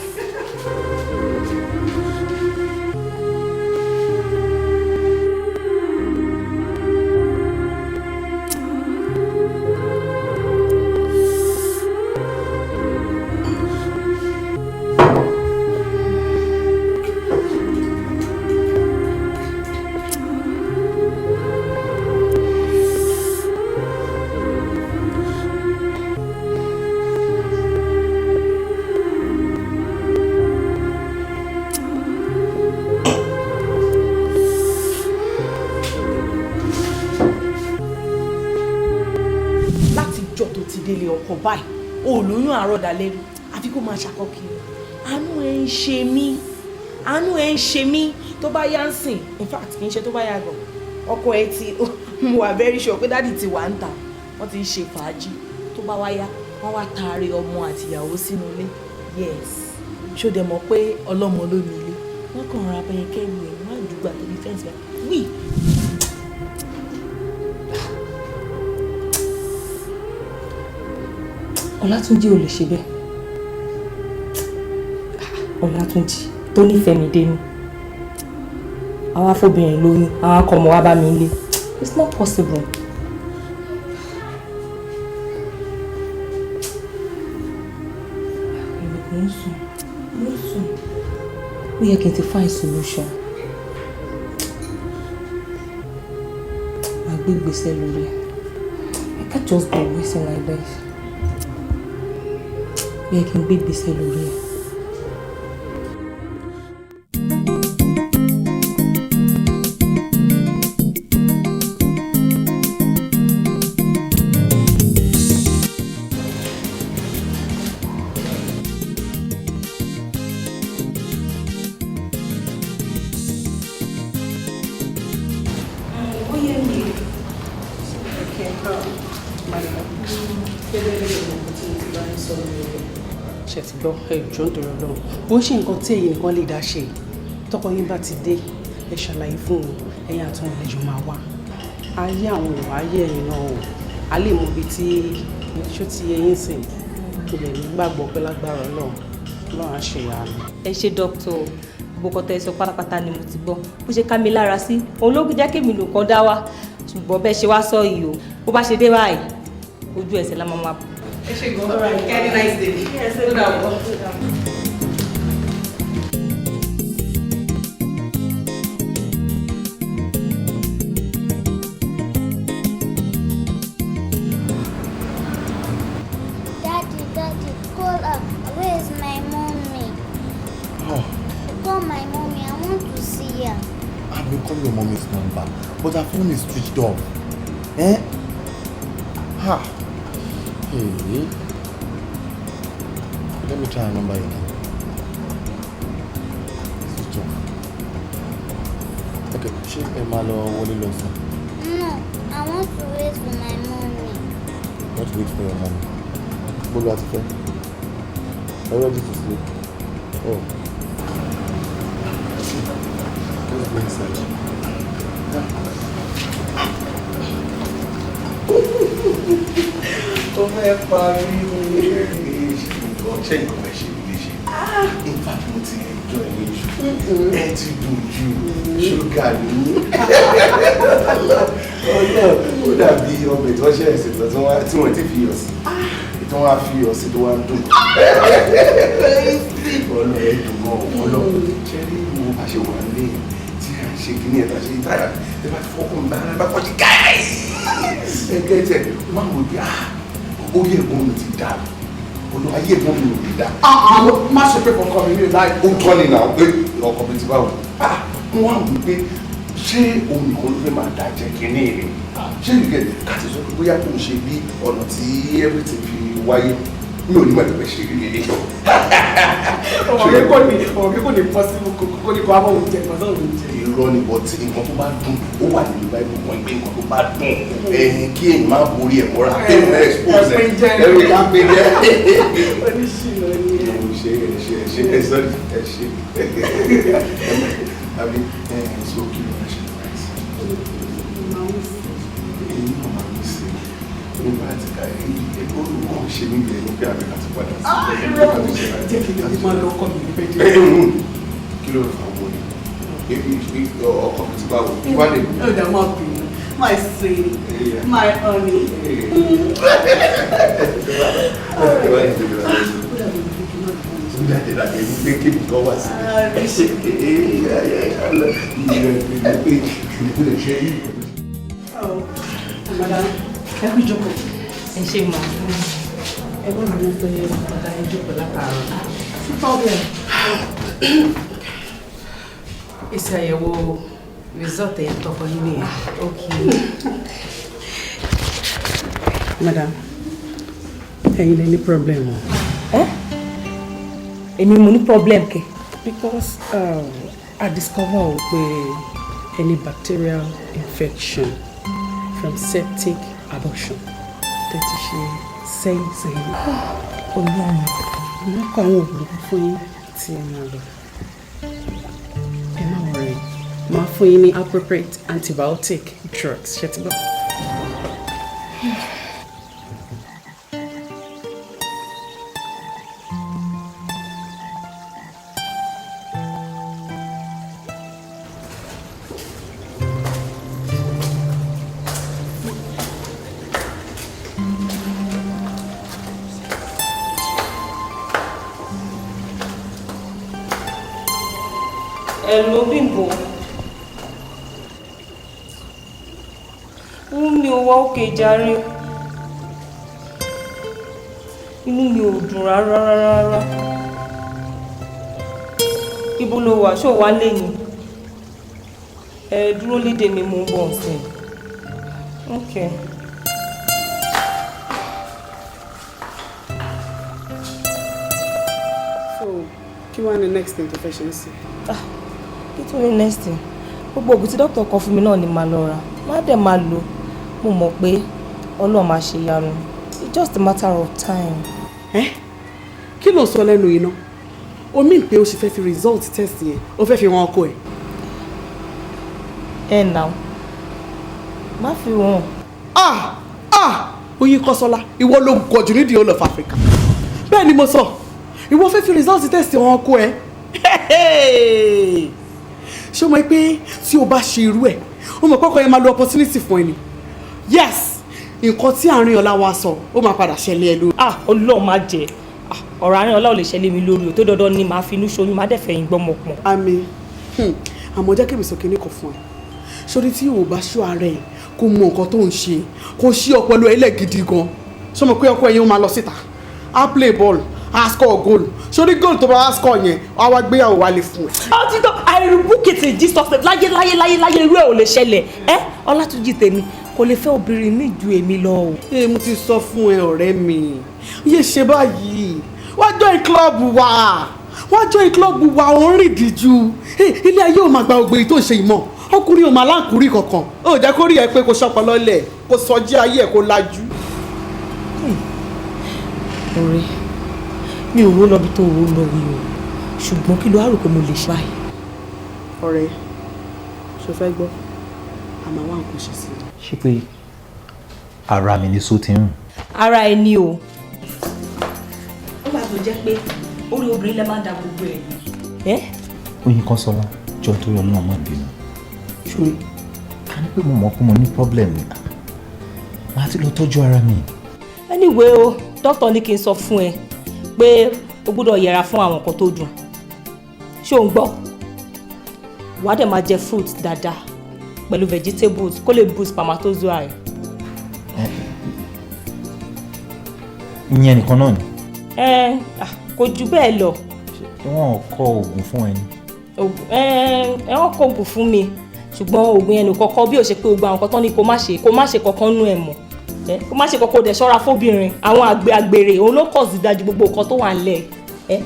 Délé ọkọ báyìí, ó lóyún àárọ̀ dalẹ́ rí, àfi kó máa ṣàkọ́kiri. Àánú ẹ ń ṣe mí, àánú ẹ ń ṣe mí. Tó bá yá ń sìn, in fact kì í ṣe tó bá yá gan, ọkọ ẹ ti mo wà very sure pé dáàdì ti wà ń tà, wọ́n ti ń ṣe fàájì. Tó bá wá yá, wọ́n wá taari ọmọ àti ìyàwó sínú ilé. Yes, ṣó dẹ̀ mọ̀ pé ọlọ́mọ ló ní ilé, wọ́n kàn ra abẹ́yẹ kẹ́rù ẹ̀, wọ́n á dùgbà tóbi fẹ́ǹsì báyìí wí. Ọlátúnjí ò lè ṣe bẹ́ẹ̀. Ọlátúnjí tó nífẹ̀ẹ́ mi dénú, àwa fóbìnrin lóyún, àwa kọ́ ọmọ wa bá mi lé, it's not possible. Èmi kò ń sùn, mo ń sùn, ó yẹ kí n ti find solution. Màá gbé ìgbésẹ̀ lórí ẹ̀. I can't just be wasting like this. Ó yẹ kí n gbé ìgbésẹ̀ lórí ẹ̀. Ó yé mi. Gẹ́gẹ́ bí ọmọ tí mo ti bá ń sọ ní ṣe ti gbọ́, ẹ jọ̀ọ́ nítorí Ọlọ́run, bó ṣe nǹkan tí èyí nìkan lè dá ṣe, tọkọ yín bá ti dé, ẹ ṣàlàyé fún un, ẹ̀yin àtúnwò àlejò máa wà ayé àwọn ìwà ayé ẹ̀yin náà o, a lè mọ ibi tí ṣó ti yẹ yín sìn ilẹ̀ nígbàgbọ́ pé lágbára Ọlọ́run, Ọlọ́run á ṣe ìyanu. Ẹ ṣe dókítà, Gbogbo nǹkan tẹ́ ẹ sọ pátápátá ni mo ti gbọ́. Bó ṣe ká mi lára sí, òun ló jẹ́ kémi nìkan dá wá. Ṣùgbọ́n bẹ́ẹ̀ ṣe wá sọ yìí o, bó bá ṣe dé báyìí, ojú ẹsẹ̀ la máa máa bọ̀. Ẹ ṣe gan. All right, have a nice day. Ó dàbọ̀. Daddy, Daddy, call her. Where is my mommy? Oh, Call my mommy. I want to see her. I've been calling your mommy's number, but her phone is switched off. Eh? Ha. Hey. Let me try her number again. Switch off. Okay, ṣé ẹ máa lọ wọlé lọ sùn? No, I want to wait for my mommy. Want to wait for your mommy? Bólú àti fẹ́. Are you ready to sleep? Oh. Let's go inside. Ó fẹ́ parí mi. Ṣé nǹkan ẹ ṣe mí léṣe? In fact, mo ti enjoy yín jù. Ẹ ti dùn jù. Ṣúgà ní. Ọlọ́run, ó dàbí ọbẹ̀ tí wọ́n ṣe ẹ̀sìn tán tí wọ́n ti fi iyọ̀ sí. Tí wọ́n á fi iyọ̀ sí tó wá ń dùn. Ọlọ́run, ẹ dùn gan-an. Ọlọ́run, ṣé rí mo bá ṣe wà nílé tí à ń ṣe kíní ẹ̀ tá a ṣe táyà tí bá ti fọ́kùn bá bá kọ́ sí gáì. Ẹ gẹ́tẹ̀ máa wò bí orí ẹ̀gbọ́n mi ti dà, olú ayé ẹ̀gbọ́n mi ò lè dà. Má ṣe pé kọ̀ọ̀kan mi ní láì. Ó tọ́ ni náà pé ọkọ mi ti bá wò. Mo wá wò pé ṣé òun nìkan ló fẹ́ máa dà jẹ́ kínní ni? Ṣé ìgbẹ́ káti sọ pé bóyá kò ń ṣe bí ọ̀nà tí everything fi wáyé, mi ò ní mọ̀ nípa ṣe rí lélẹ̀. Ọmọ mi kò ní possible kò ní kó abọ́ oúnjẹ kan sọ̀rọ̀ oúnjẹ. Irọ́ ni, but nǹkan tó bá dùn ó wà nínú Bible kan pé nǹkan tó bá dùn kí èèyàn máa borí ẹ̀ mọ́ra, kéèyàn máa expose ẹ̀ ẹ̀rù ká pé jẹ́. Oníṣìnà ni ẹ. Ṣe ẹ ṣe ẹ ṣe ẹ sọ́ọ̀rì ẹ ṣe àbí ẹ ṣe kí ló máa ṣe láìsí. Èyí náà máa ń ṣe nígbà tí ká olùkọ́ ṣe níbi ẹni pé àbí láti padà sí. Jẹ́ kí n máa lọ ọkọ mi ní bẹ́ẹ̀ jẹ́. Kí ló fà wọ́n ni? Ọkọ mi ti bá wò wá lè. Ó dà máa bì í, my sweetie, my honey. Oh, madam, ẹ kú ìjókòó. Ẹ ṣe mọ̀. Ẹ bá mi pé ọ̀gá ẹ jókòó látàárọ̀. Sí problem. Èsì àyẹ̀wò result ẹ̀yà tọkọ yín nìyẹn. Okay. Madam, ẹ̀yin lè ní problem o. Ẹ́, èmi mo ní problem kẹ̀? Because I discover o pé any bacterial infection from septic abortion tẹ́ ti ṣe sẹ́yìn sẹ́yìn. Ọlọ́run. Mo kọ àwọn oògùn kan fún yín tí ẹ máa lò. Ẹ má worry, máa fún yín ní appropriate antibiotic drugs, ṣe ti gbọ́. Hello, Bímbọ́. Inú mi ò wá òkè jàre. Inú mi ò dùn rárá rárá rárá. Ibo lo wà? Ṣé ò wá lé ni? Ẹ dúró lédè mi, mo ń bọ̀ nsìn. Okay. So, kí wàá ní next thing tó fẹ́ ṣe ń sìn? Kí tún ní next thing? Gbogbo ògùn tí dókítà kọ fún mi náà ni màá lọ rà, má dẹ̀ máa lò. Mo mọ̀ pé Ọlọ́run máa ṣe ìyanu. It's just a matter of time. Ẹ kí ló sọ lẹ́nu yìí ná? O mean pé o sì fẹ́ fi result test yẹn, o fẹ́ fi wọn ọkọ ẹ̀? Ẹ nà ó, má fi wọn. Ah ah, Oyin Kọ́sọ́lá, ìwọ ló gọ̀ jù ní the whole of Africa. Bẹ́ẹ̀ ni mo sọ, ìwọ fẹ́ fi result test wọn ọkọ ẹ̀. Ṣé o mọ̀ pé tí o bá ṣe irú ẹ̀, o mọ̀ kọ́kọ́ yẹn máa lo opportunity fún ẹ ni? Yes, nǹkan tí àárín ọlá wa sọ, ó máa padà ṣẹlẹ̀ ẹ lórí. Ah, Ọlọ́run má jẹ́. Ah, ọ̀rọ̀ àárín ọlá ò lè ṣẹlẹ̀ mi lórí o, tó dandan ni màá fi inú ṣoyún, màá dẹ̀ fẹ̀yìn gbọ́mọ pọ̀n. Àmín. Àmọ́ jẹ́ kí èmi sọ kinní kan fún ẹ. Sórí tí o bá ṣọ́ ara ẹ, kó mọ nǹkan tó ń ṣe, kó ṣí ọpọlọ ẹ lẹ̀ gidi gan. Ṣé o mọ̀ pé ọkọ ẹ̀yin ó máa lọ síta, á play ball, á score goal. Sórí goal tó bá wá score yẹn, á wá gbéyàwó wálé fún ẹ. Ó ti tó, I rebuke it in Jesus name. Láyé láyé láyé láyé, irú ẹ̀ ò lè ṣẹlẹ̀. Ẹ Ọlátúnjí tèmi kò lè fẹ́ obìnrin mi ju èmi lọ o. Ẹ mo ti sọ fún ẹ, ọ̀rẹ́ mi, yé ṣe báyìí, wá join club wa, wá join club wa. Ò ń rìn díjú. Ilé ayé ò máa gba ògbé tó ń ṣe ìmọ̀ ọkùnrin ò máa láǹkúrí kankan. Ó jẹ́ kó rí ẹ pé kó ṣọpọ̀ lọ́lẹ̀, kó sọjí ayé ẹ̀, kó lajú. Ọ̀rẹ́ mi ò ró lọ bí tó ró lọ yìí o, ṣùgbọ́n kí ló á rò pé mo lè ṣe báyìí? Ọ̀rẹ́, ṣo fẹ́ gbọ́? A máa wá nǹkan ṣe sí i. Ṣé pé ara mi ni só ti ń rùn? Ara ẹ ni o. Ó wà tó jẹ́ pé orí obìnrin lẹ máa ń da gbogbo ẹ̀. Oyin kan sọlá, jọ torí Ọlọ́run, má bínú. Ṣórí ká ní pé mo mọ̀ pé mo ní problem ni, màá ti lọ tọ́jú ara mi. Anyway o, dókítà ní kí n sọ fún ẹ pé o gbọ́dọ̀ yẹra fún àwọn nǹkan tó dùn. Ṣé o ń gbọ́? Wàá dẹ̀ máa jẹ fruit dáadáa pẹ̀lú vegetables kó lè boost spermatozoa rẹ̀. Ìyẹn nìkan náà ni? Ẹ kò jù bẹ́ẹ̀ lọ. Wọ́n kọ oògùn fún ẹ ni? Ẹ ẹ wọ́n kọ oògùn fún mi, ṣùgbọ́n oògùn yẹn nìkan kọ́. Bí ó ṣe pé gbogbo àwọn nǹkan tán ni kó má ṣe, kó má ṣe kankan nú ẹ̀ mọ́. Kó má ṣe kankan, dẹ̀ ṣọ́ra fóbìnrin, àwọn àgbẹ̀ àgbèrè òun ló kọ̀ sí dájú gbogbo nǹkan tó wà nílẹ̀.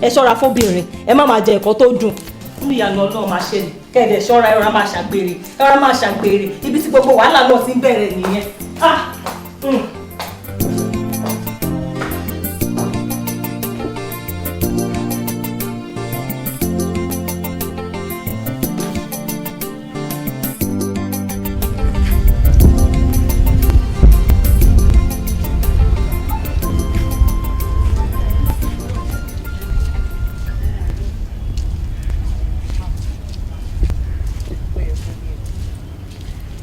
Ẹ ṣọ́ra fóbìnrin, ẹ má máa jẹ nǹkan tó dùn. Nínú ìyànà Ọlọ́run máa ṣẹlẹ̀, kẹ́ẹ̀dẹ̀ ṣọ́ra, ẹ rọra máa ṣàgbèrè, ẹ rọra máa ṣàgbèrè. Ibi tí gbogbo wàhálà náà ti ń bẹ̀rẹ̀ nìyẹn. Ah!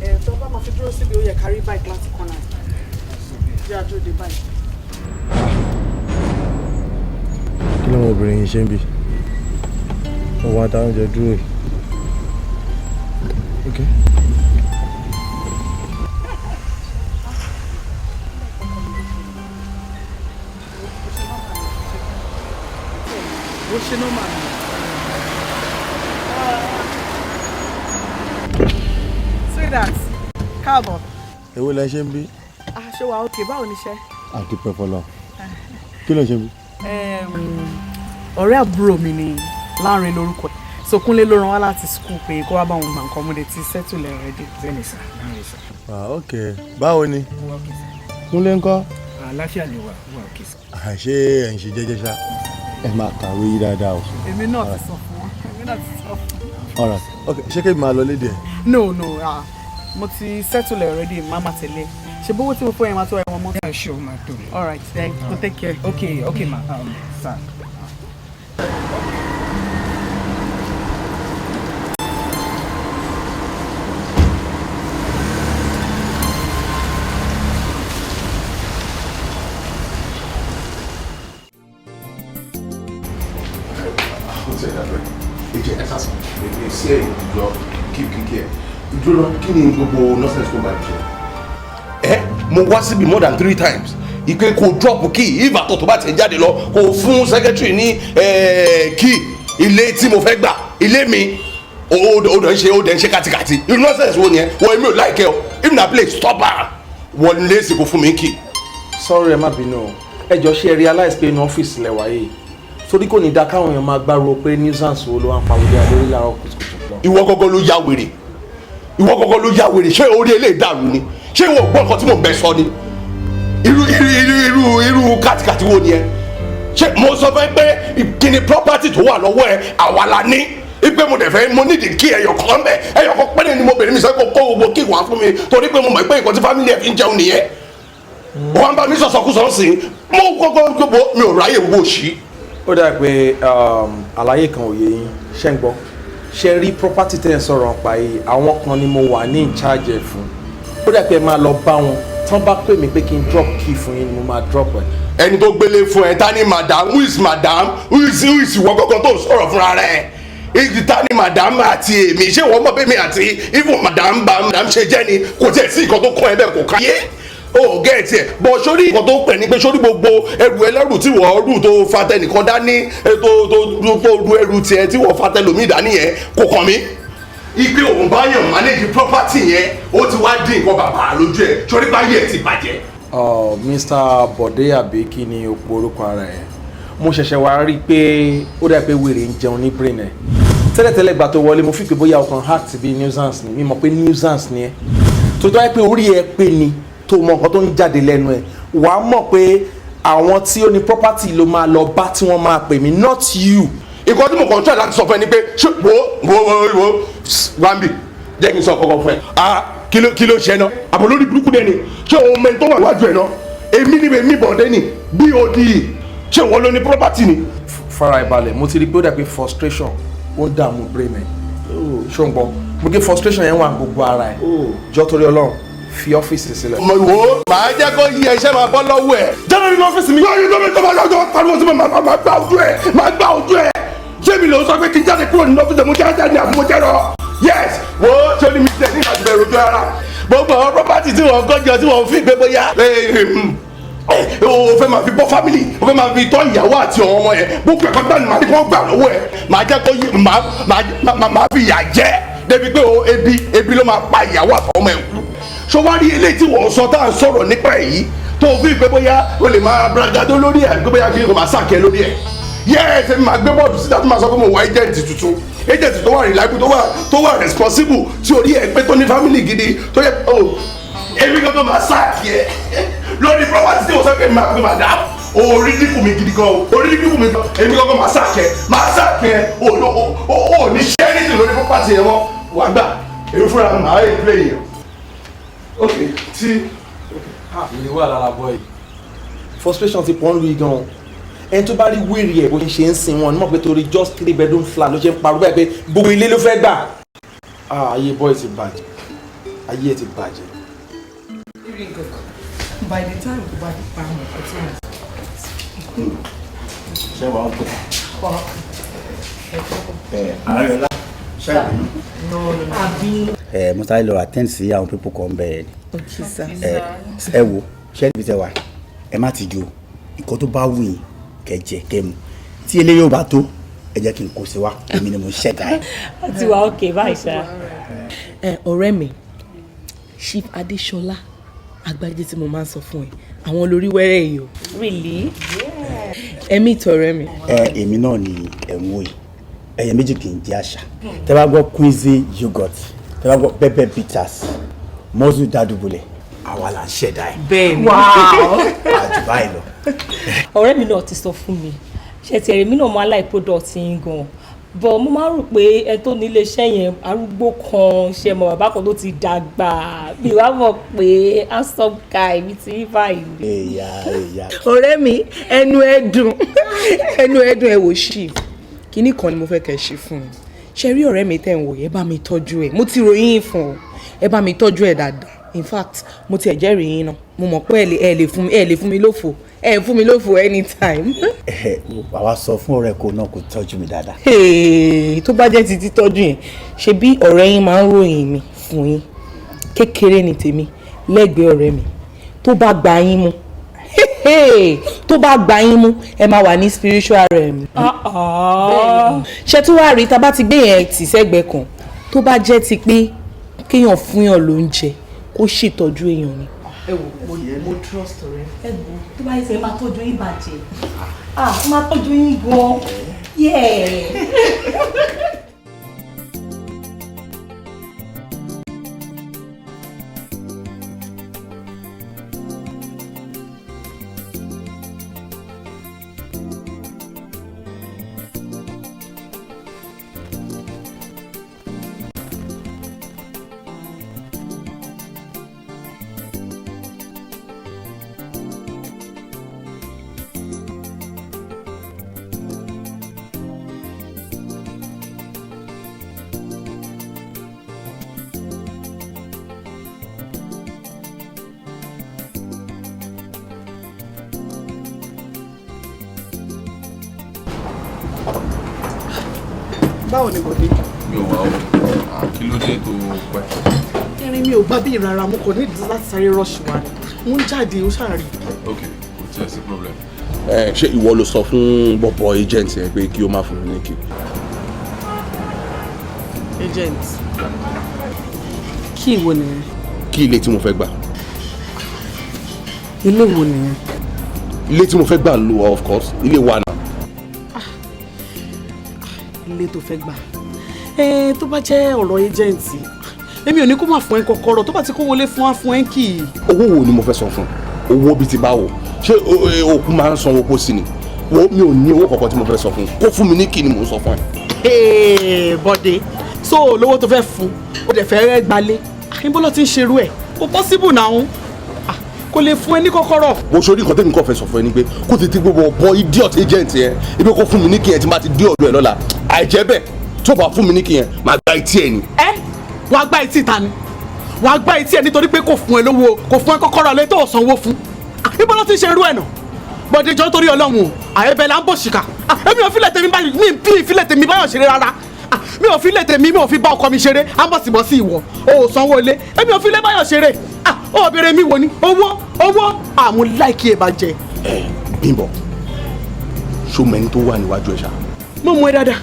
Ẹ tó bá máa fi dúró síbi, ó yẹ kárí bike láti kọ́nà ẹ̀ jẹ́ àdúró de báyìí. Kí ló ń obìnrin yìí ṣe ń bì? Ó wá dá oúnjẹ dúró yìí. Ok. Bó ṣe normal. Sweetheart, káàbọ̀. Èwo lẹ ṣe ń bí? Ah, ṣé wàá okay? Báwo ni iṣẹ́? Àdúpẹ́ fọlọ́. Kí ló ń ṣe ń bí? Ọ̀rẹ́ àbúrò mi ni Láàrin lórúkọ ẹ̀. So Kúnlé ló rán wá láti school pé kó wá bá òun gbà nǹkan, mo lè ti settle ẹ̀ already. Bẹ́ẹ̀ni sir, láàrin sir. Ah, ok, báwo ni? Kúnlé ńkọ́? Àlàáfíà lè wà, wà okay sir. Ṣé ẹ̀ ń ṣe jẹ́jẹ́ ṣá? Ẹ máa kàwé yí dáadáa o. Èmi náà ti sọ fún wọn. Èmi náà ti sọ fún wọn. Alright, ok, ṣé kébì máa lọ lédè ẹ̀? No, ah, mo ti settle ẹ̀ already, má má tẹ̀lé. Ṣé bówó tí mo fún ẹ máa tó ẹ wọn mọ́? Yeah, sure, máa tó. All right, then, go take care. Okay ma, sir. Ó ti ẹ̀dá bẹ́ẹ̀ ẹ̀jẹ̀ ẹ̀ sàṣà ẹ̀ sí ẹ̀yìn ìjọ kíkíkí ẹ̀ dúró. Kí ni gbogbo nonsense tó bá jẹ ẹ? Mo wá síbi more than three times ìpè kò drop key. If àtọ̀ tó bá tẹ̀ jáde lọ, kò fún secretary ní key ilé tí mo fẹ́ gbà, ilé mi. Ó dẹ̀ ń ṣe, ó dẹ̀ ń ṣe kàtìkàtì. Irú nonsense wo ni ẹ wọ? Èmi ò like ẹ o. If na play, stop am. Wọ nílé sí, kò fún mi key. Sorry, ẹ má bínú o. Ẹ jọ, ṣe ẹ realize pé inú ọ́fíìsì lẹ wà yìí? Torí kò ní da káwọn èèyàn máa gbárò pé nuisance wo ló wà ń pariwo lé lórí láàárọ̀ kùtùkùtù. Ìwọ gọgọ ló ya wèrè, ìwọ gọgọ ló ya wèrè. Ṣé orí eléyìí dàrú ni? Ṣé ìwọ gbọ́ nǹkan tí mò ń bẹ sọ ni? Irú irú irú irú irú kàtìkàtì wo ni ẹ ṣé? Mo sọ fẹ́ pé kí ni property tó wà lọ́wọ́ ẹ, àwa la ní ipe. Mo dẹ̀ fẹ́, mo nídìí kí ẹyọ kan bẹ̀, ẹyọ kan pẹ́ẹ́nì ni mo bèrè. Mi sọ pé kó gbogbo kí wàá fún mi, torí pé mo mọ̀ pé nǹkan tí family ẹ̀ fi ń jẹun nìyẹn. Wọ́n bá mi sọ̀sọ̀kúsọ̀ sí i. Mo gbogbo gbogbo mi ò ráyè wo sí. Ó dà pé àlàyé kan ò yé yín. Ṣé ń gbọ́? Ṣe rí property tẹ́ ń sọ̀rọ̀ nípa yìí, àwọn kan ni mo wà ní in charge ẹ̀ fún. Ó dà pé ẹ máa lọ bá wọn. Tán bá pè mí pé kí n drop key fún yín ni mo máa drop ẹ̀. Ẹni tó gbélé fún ẹ, ta ni madam? Who is madam? Who is ìwọ gángan tó ń sọ̀rọ̀ fúnra rẹ̀? Ìdí ta ni madam àti èmi? Ṣé wọ́n mọ̀ pé mi àti even madam bá madam ṣe jẹ́ ni? Kò tiẹ̀ sí nǹkan tó kọ́ ẹ bẹ́ẹ̀, kò ká yé o gẹ̀ẹ́tì ẹ̀ bọ̀ sórí nǹkan tó pẹ̀ ní pé sórí gbogbo ẹrù ẹlẹ́rù tí wọ́n rù tó fa tẹnìkan dání, tó ru ẹrù tiẹ̀ tí wọ́n fa tẹlòmíì dání yẹn, kò kàn mí. Ipe òun bá yàn manage property yẹn, ó ti wá dín nǹkan bàbá lójú ẹ̀, sórí báyìí ẹ̀ ti bàjẹ́. Mr. Bọ̀dé, àbí kí ni o pe orúkọ ara ẹ̀? Mo ṣẹ̀ṣẹ̀ wá rí i pé ó dà pé wèrè ń jẹun ní brain ẹ̀. Tẹ́lẹ̀tẹ́lẹ̀, gbà tó wọlé, mo fi pé bóyá ọkàn heart bíi nuisance ni. Mi mọ̀ pé nuisance ni ẹ́. Tó tọ́ ẹ pé orí ẹ pé ni, tó mọ nǹkan tó ń jáde lẹ́nu ẹ̀, wàá mọ̀ pé àwọn tí ó ní property ló máa lọ bá tí wọ́n máa pè mí, not you. Nǹkan tí mo kàn ń try láti sọ fún ẹ ni pé ṣé wo wo wo wo wambi, jẹ́ kí n sọ kọ́kọ́ fún ẹ. Ah, kí ló ṣe náà? Àbò lórí burúkú dẹ́ni. Ṣé òun mẹ́ni tó wà níwájú ẹ̀ náà? Èmi ni, èmi Bọ̀dé ni bod. Ṣé wọ́n ló ní property ni? Fara ìbalẹ̀. Mo ti rí i pé ó dà pé frustration ó ń dààmú brain ẹ̀. Ṣó ń gbọ́ mo gé? Frustration yẹn wà gbogbo ara ẹ̀. Jọ, torí Ọlọ́run, fi ọ́fíìsì sílẹ̀. Mo wo, màá jẹ́ kó yí ẹṣẹ́ máa bọ́ lọ́wọ́ ẹ̀. Jáde nínú ọ́fíìsì mi. Yóò yóò tó máa lọ́jọ́ pariwo sí mi, máa gbá ojú ẹ̀, máa gbá ojú ẹ̀. Ṣé mi ló sọ pé kí n jáde kúrò nínú ọ́fíìsì? Mo jáde ní àbí mo jẹ́ lọ? Yes, wo, ṣé o ní mi tẹ̀ ní ìgbà tí bẹ̀rù ojú ara? Gbogbo àwọn property tí wọ́n kọ́jọ, tí wọ́n fi gbé, bóyá o fẹ́ máa fi bọ́ family, o fẹ́ máa fi tọ́ ìyàwó àti àwọn ọmọ yẹn, gbogbo ẹ̀kọ́ gbà ní màá ní kí wọ́n gbà lọ́wọ́ ẹ̀. Màá jẹ́ kó yí, màá fi ìyà jẹ́ débi pé o ebi ló máa pa ìyàwó àtàwọn ọmọ ẹ̀ kú. Ṣó wá rí eléyìí tí wọ́n sọ tá à ń sọ̀rọ̀ nípa èyí tó fi pé bóyá o lè máa bragado lórí ẹ̀, pé bóyá kí n kò máa sàkẹ́ lórí ẹ̀? Yes, èmi máa gbé bọ́ọ̀dù síta tó máa sọ pé mo wá agent tuntun, agent tó wà reliable, tó wà responsible, tí orí ẹ̀ pé, tó ní family gidi, tó yẹ o. Èmi gangan máa sack ẹ lórí property tí mo sọ pé máa gbé madam. Orí dínkù mi gidi gan o, orí dínkù mi gan. Èmi gangan máa sack ẹ, máa sack ẹ. O ò ní ṣe anything lórí property yẹn mọ́. Wàá gbà, èmi fúnra mi máa ń play yẹn. Ok, tí ìrè wà lára boy, frustration ti pọ́n lu igan. Ẹni tó bá rí wèrè ẹ̀ bó ṣe ń sin wọn ní mọ̀ pé torí just three bedroom flat ló ṣe ń parọ́ bẹ́ẹ̀ pé gbogbo ilé ló fẹ́ gbà. Ah, ayé boy ti bàjẹ́, ayé ẹ̀ ti bàjẹ́. By the time tó bá ti pa àwọn ọkọ tí mo Ṣé wàá ń pè é ààrẹ ṣe ìbínú? Àbí. Ẹ mo sáré lọ attend sí àwọn people kan bẹ́ẹ̀ ni. Okay, sir. Ẹ ẹ wo, ṣé ibi tẹ wà, ẹ má ti ju nǹkan tó bá wù yín kẹ́ jẹ, kẹ́ mu. Tí eléyìí ò bá tó, ẹ jẹ́ kí n kó sí wa, èmi ni mo ṣẹ̀dá ẹ̀. Ó ti wà okay báyìí ṣá. Ẹ ọ̀rẹ́ mi, Chief Adéṣọlá Agbájé tí mo máa ń sọ fún ẹ, àwọn olórí wẹ́rẹ́ yìí o. Really? Ẹ̀mí ìtọ̀rẹ́ mi. Ẹ èmi náà ni ẹ̀ ń wò yìí. Ẹyẹ méjì kì í jẹ́ àṣà. Tẹ́ bá gbọ́ Quincy yogurt, tẹ́ bá gbọ́ pepper bitters, mọ́sù dádùbọ̀lẹ̀, àwa là ń ṣẹ̀dá ẹ̀. Bẹ́ẹ̀ni. Wow. Àjù báyìí lọ. Ọ̀rẹ́ mi náà ti sọ fún mi. Ṣe ti ẹ̀rẹ̀ mi náà máa láì product yín gan, but mo máa ń rò pé ẹ tó ní iléeṣẹ́ yẹn, arúgbó kan, ṣe mọ bàbá kan tó ti dàgbà, bí wàá mọ̀ pé handsome guy mi ti rí báyìí. Èyà èyà. Ọ̀rẹ́ mi, ẹnu ẹ dùn, ẹnu ẹ dùn. Ẹ wò, Chief, kinní kan ni mo fẹ́ kẹ́ ṣe fún mi. Ṣe rí ọ̀rẹ́ mi tẹ̀ ń wò yẹn, bá mi tọ́jú ẹ̀. Mo ti ròyìn fún ọ, ẹ bá mi tọ́jú ẹ̀ dáadáa. In fact, mo tiẹ̀ jẹ́rìí yín náà. Mo mọ̀ pé ẹ lè fún mi lófo, ẹ fún mi lófo anytime. Ẹ àwa sọ fún ọ̀rẹ́ kó náà kó tọ́jú mi dáadáa. Hey, tó bá jẹ́ ti títọ́jú yẹn, ṣe bí ọ̀rẹ́ yín máa ń ròyìn mi fún yín, kékeré ni tèmi lẹ́gbẹ̀ẹ́ ọ̀rẹ́ mi. Tó bá gba yín mú, tó bá gba yín mú, ẹ máa wà ní spiritual realm. Ṣé tó wá rí, tá a bá ti gbé yẹn tì sẹ́gbẹ̀ẹ́ kan, tó bá jẹ́ ti pé kéèyàn fúnyàn lóúnjẹ, kó ṣètọ́jú èèyàn ni. Ẹ wò, mo trust ọ̀rẹ́. Ẹ gbọ́, tó bá yẹ sẹ́ máa tọ́jú yín bàjẹ́, ah, máa tọ́jú yín gan, yeah. Báwo ni Bọ̀dé? Mi ò wá o, kí ló dé tó pẹ́? Irin mi ò gbá bí rárá, mo kò ní ìdí láti sáré rush wa ni. Mo ń jáde, ó ṣàrí. Ok, kò tiẹ̀ sí problem. Ẹ ṣé ìwọ ló sọ fún bọ̀bọ̀ agent yẹn pé kí ó má fún mi ní kí? Agent. Kí ìwo nìyẹn? Kí ilé tí mo fẹ́ gbà. Ilé wo nìyẹn? Ilé tí mo fẹ́ gbà ló wà, of course, ilé wa náà. Ilé tó fẹ́ gbà. Ẹ tó bá jẹ́ ọ̀rọ̀ agent, èmi ò ní kó má fún ẹ kọ́kọ́rọ́, tó bá ti kó wọlé fún wa fún ẹ kì í. Owó wo ni mo fẹ́ san fún? Owó bíi ti báwo? Ṣé òkú máa ń sanwó kó sí ni? Wo, mi ò ní owó kankan tí mo fẹ́ san fún. Kó fún mi ní kí ni mò ń sọ fún ẹ. Bọ̀dé, so lówó tó fẹ́ fún, o dẹ̀ fẹ́ gbalé. Níbo ló ti ń ṣerú ẹ̀? Kò possible now. Kò lè fún ẹ ní kọ́kọ́rọ́. Mo ṣe orí nǹkan tẹ́mi kàn fẹ́ sọ fún ẹ ni pé kó tètè gbogbo ọ̀bọ idiot agent yẹn ibi kó fún mi ní kí yẹn tí n bá ti dé ọ̀dọ̀ ẹ lọ́la. Àìjẹ́ bẹ́ẹ̀, tó bá fún mi ní kí yẹn, màá gba etí ẹ ni. Ẹ wàá gba etí ta ni? Wàá gba etí ẹ nítorí pé kò fún ẹ lówó, kò fún ẹ kọ́kọ́rọ́ lé tó sanwó fún. Níbo ló ti ń ṣe irú ẹ̀ nà? Bọ̀dé jọ torí Ọlọ́run o, àyẹ̀bẹ̀ là ń bò ṣìkà. Èmi ò filẹ̀ tèmi báyìí, mi bí ìfilẹ̀ tèmi báyọ̀ ṣeré rárá. Mi ò filẹ̀ tèmi, mi ò fi bá ọkọ mi ṣeré, á bọ̀ sí bọ̀ sí ìwọ, o ò sanwó ilé. Èmi ò filẹ̀ báyọ̀ ṣeré. Ó béèrè mi wò ni, owó owó àmú láìkí ẹ̀ bá jẹ. Ẹ Bímbọ́, ṣó mẹ́ni tó wà níwájú ẹ ṣá? Mo mú ẹ dáadáa,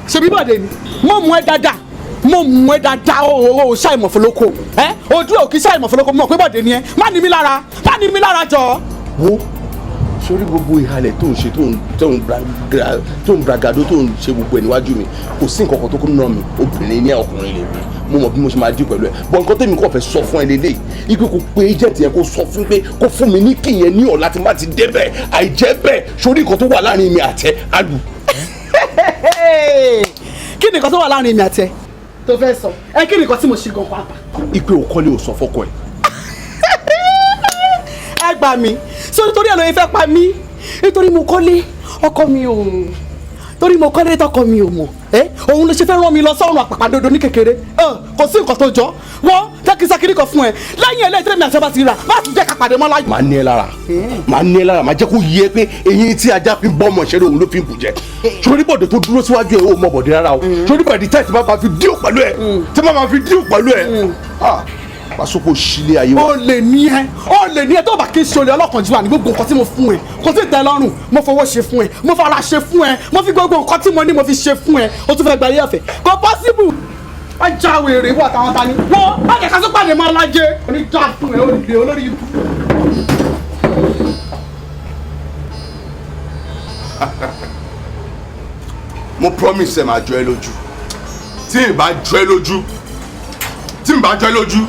ṣebí Bọ̀dé ni, mo mú ẹ dáadáa, mo mú ẹ dáadáa, o ṣàìmọ̀fólókò ẹ ojú ò kí ṣàìmọ̀fólókò, mọ̀ pé Bọ̀dé ni ẹ, má ní mi lára, má ní mi lára jọ. Wo, sórí gbogbo ìhalẹ̀ tó ń ṣe, tó ń bragado, tó ń ṣe gbogbo ẹ̀ níwájú mi, kò sí nǹkan kan tó kún náà mi. Obìnrin ní ọkùnrin lè mi, mo mọ̀ bí mo ṣe máa dí pẹ̀lú ẹ̀, bọ̀ nǹkan tẹ́mi kàn fẹ́ sọ fún ẹ lélẹ̀ ipe kò pé agent yẹn, kò sọ fún pé kó fún mi ní kí yẹn ní ọ̀la tí má ti débẹ̀. Àìjẹ́ bẹ́ẹ̀, sórí nǹkan tó wà láàrin mi àtẹ alu. Kí ni nǹkan tó wà láàrin mi àtẹ tó fẹ́ sọ ẹ? Kí ni nǹkan tí mo ṣe gan pàápàá? Ipe òkọ́lé ò sọ fọ́kọ ẹ̀. Ẹ gbà mí, so nítorí ẹ lóye fẹ́ pa mí, nítorí mo kọ́lé ọkọ mi ò, torí mo kọ́lé tọkọ mi ò mọ̀ ẹ, òun ló ṣe fẹ́ rán mi lọ sọ́run àpàpàdodo ní kékeré. Kò sí nǹkan tó jọ wọ́n jẹ́ kí n sákìrì kan fún ẹ lẹ́yìn ẹlẹ́yìn mi àti ọba ti rà má tún jẹ́ ká pàdé mọ́ láyé. Màá ní ẹ lára, màá ní ẹ lára, màá jẹ́ kó yé pé eyín tí ajá fi ń bọ́ ọmọ ìṣeré òun ló fi ń bù jẹ. Sórí Bọ̀dé tó dúró síwájú ẹ, ó mọ Bọ̀dé rárá o. Sórí Bọ̀dé tí máa fi díò pẹ̀lú ẹ, tí máa fi díò pẹ̀lú ẹ, pàṣípò sílé ayé wa. O lè ní ẹ, o lè ní ẹ, tó bá kí n ṣe olè ọlọ́kànjúwà ní gbogbo nǹkan tí mo fún ẹ kò tí ì tẹ́ lọ́rùn. Mo fọwọ́ ṣe fún ẹ, mo fara ṣe fún ẹ, mo fi gbogbo nǹkan tí mo ní mo fi ṣe fún ẹ, o tún fẹ́ gba ilé ọ̀fẹ́? Kò possible. Ajá wèrè wọ àtàwọn ta ni wọ́n má jẹ́ ká tún pàdé máa lájẹ oníjà fún ẹ, olè olórí ibú. Mo promise ẹ, máa jọ ẹ lójú. Tí n bá jọ ẹ lójú, tí n bá jọ ẹ lójú.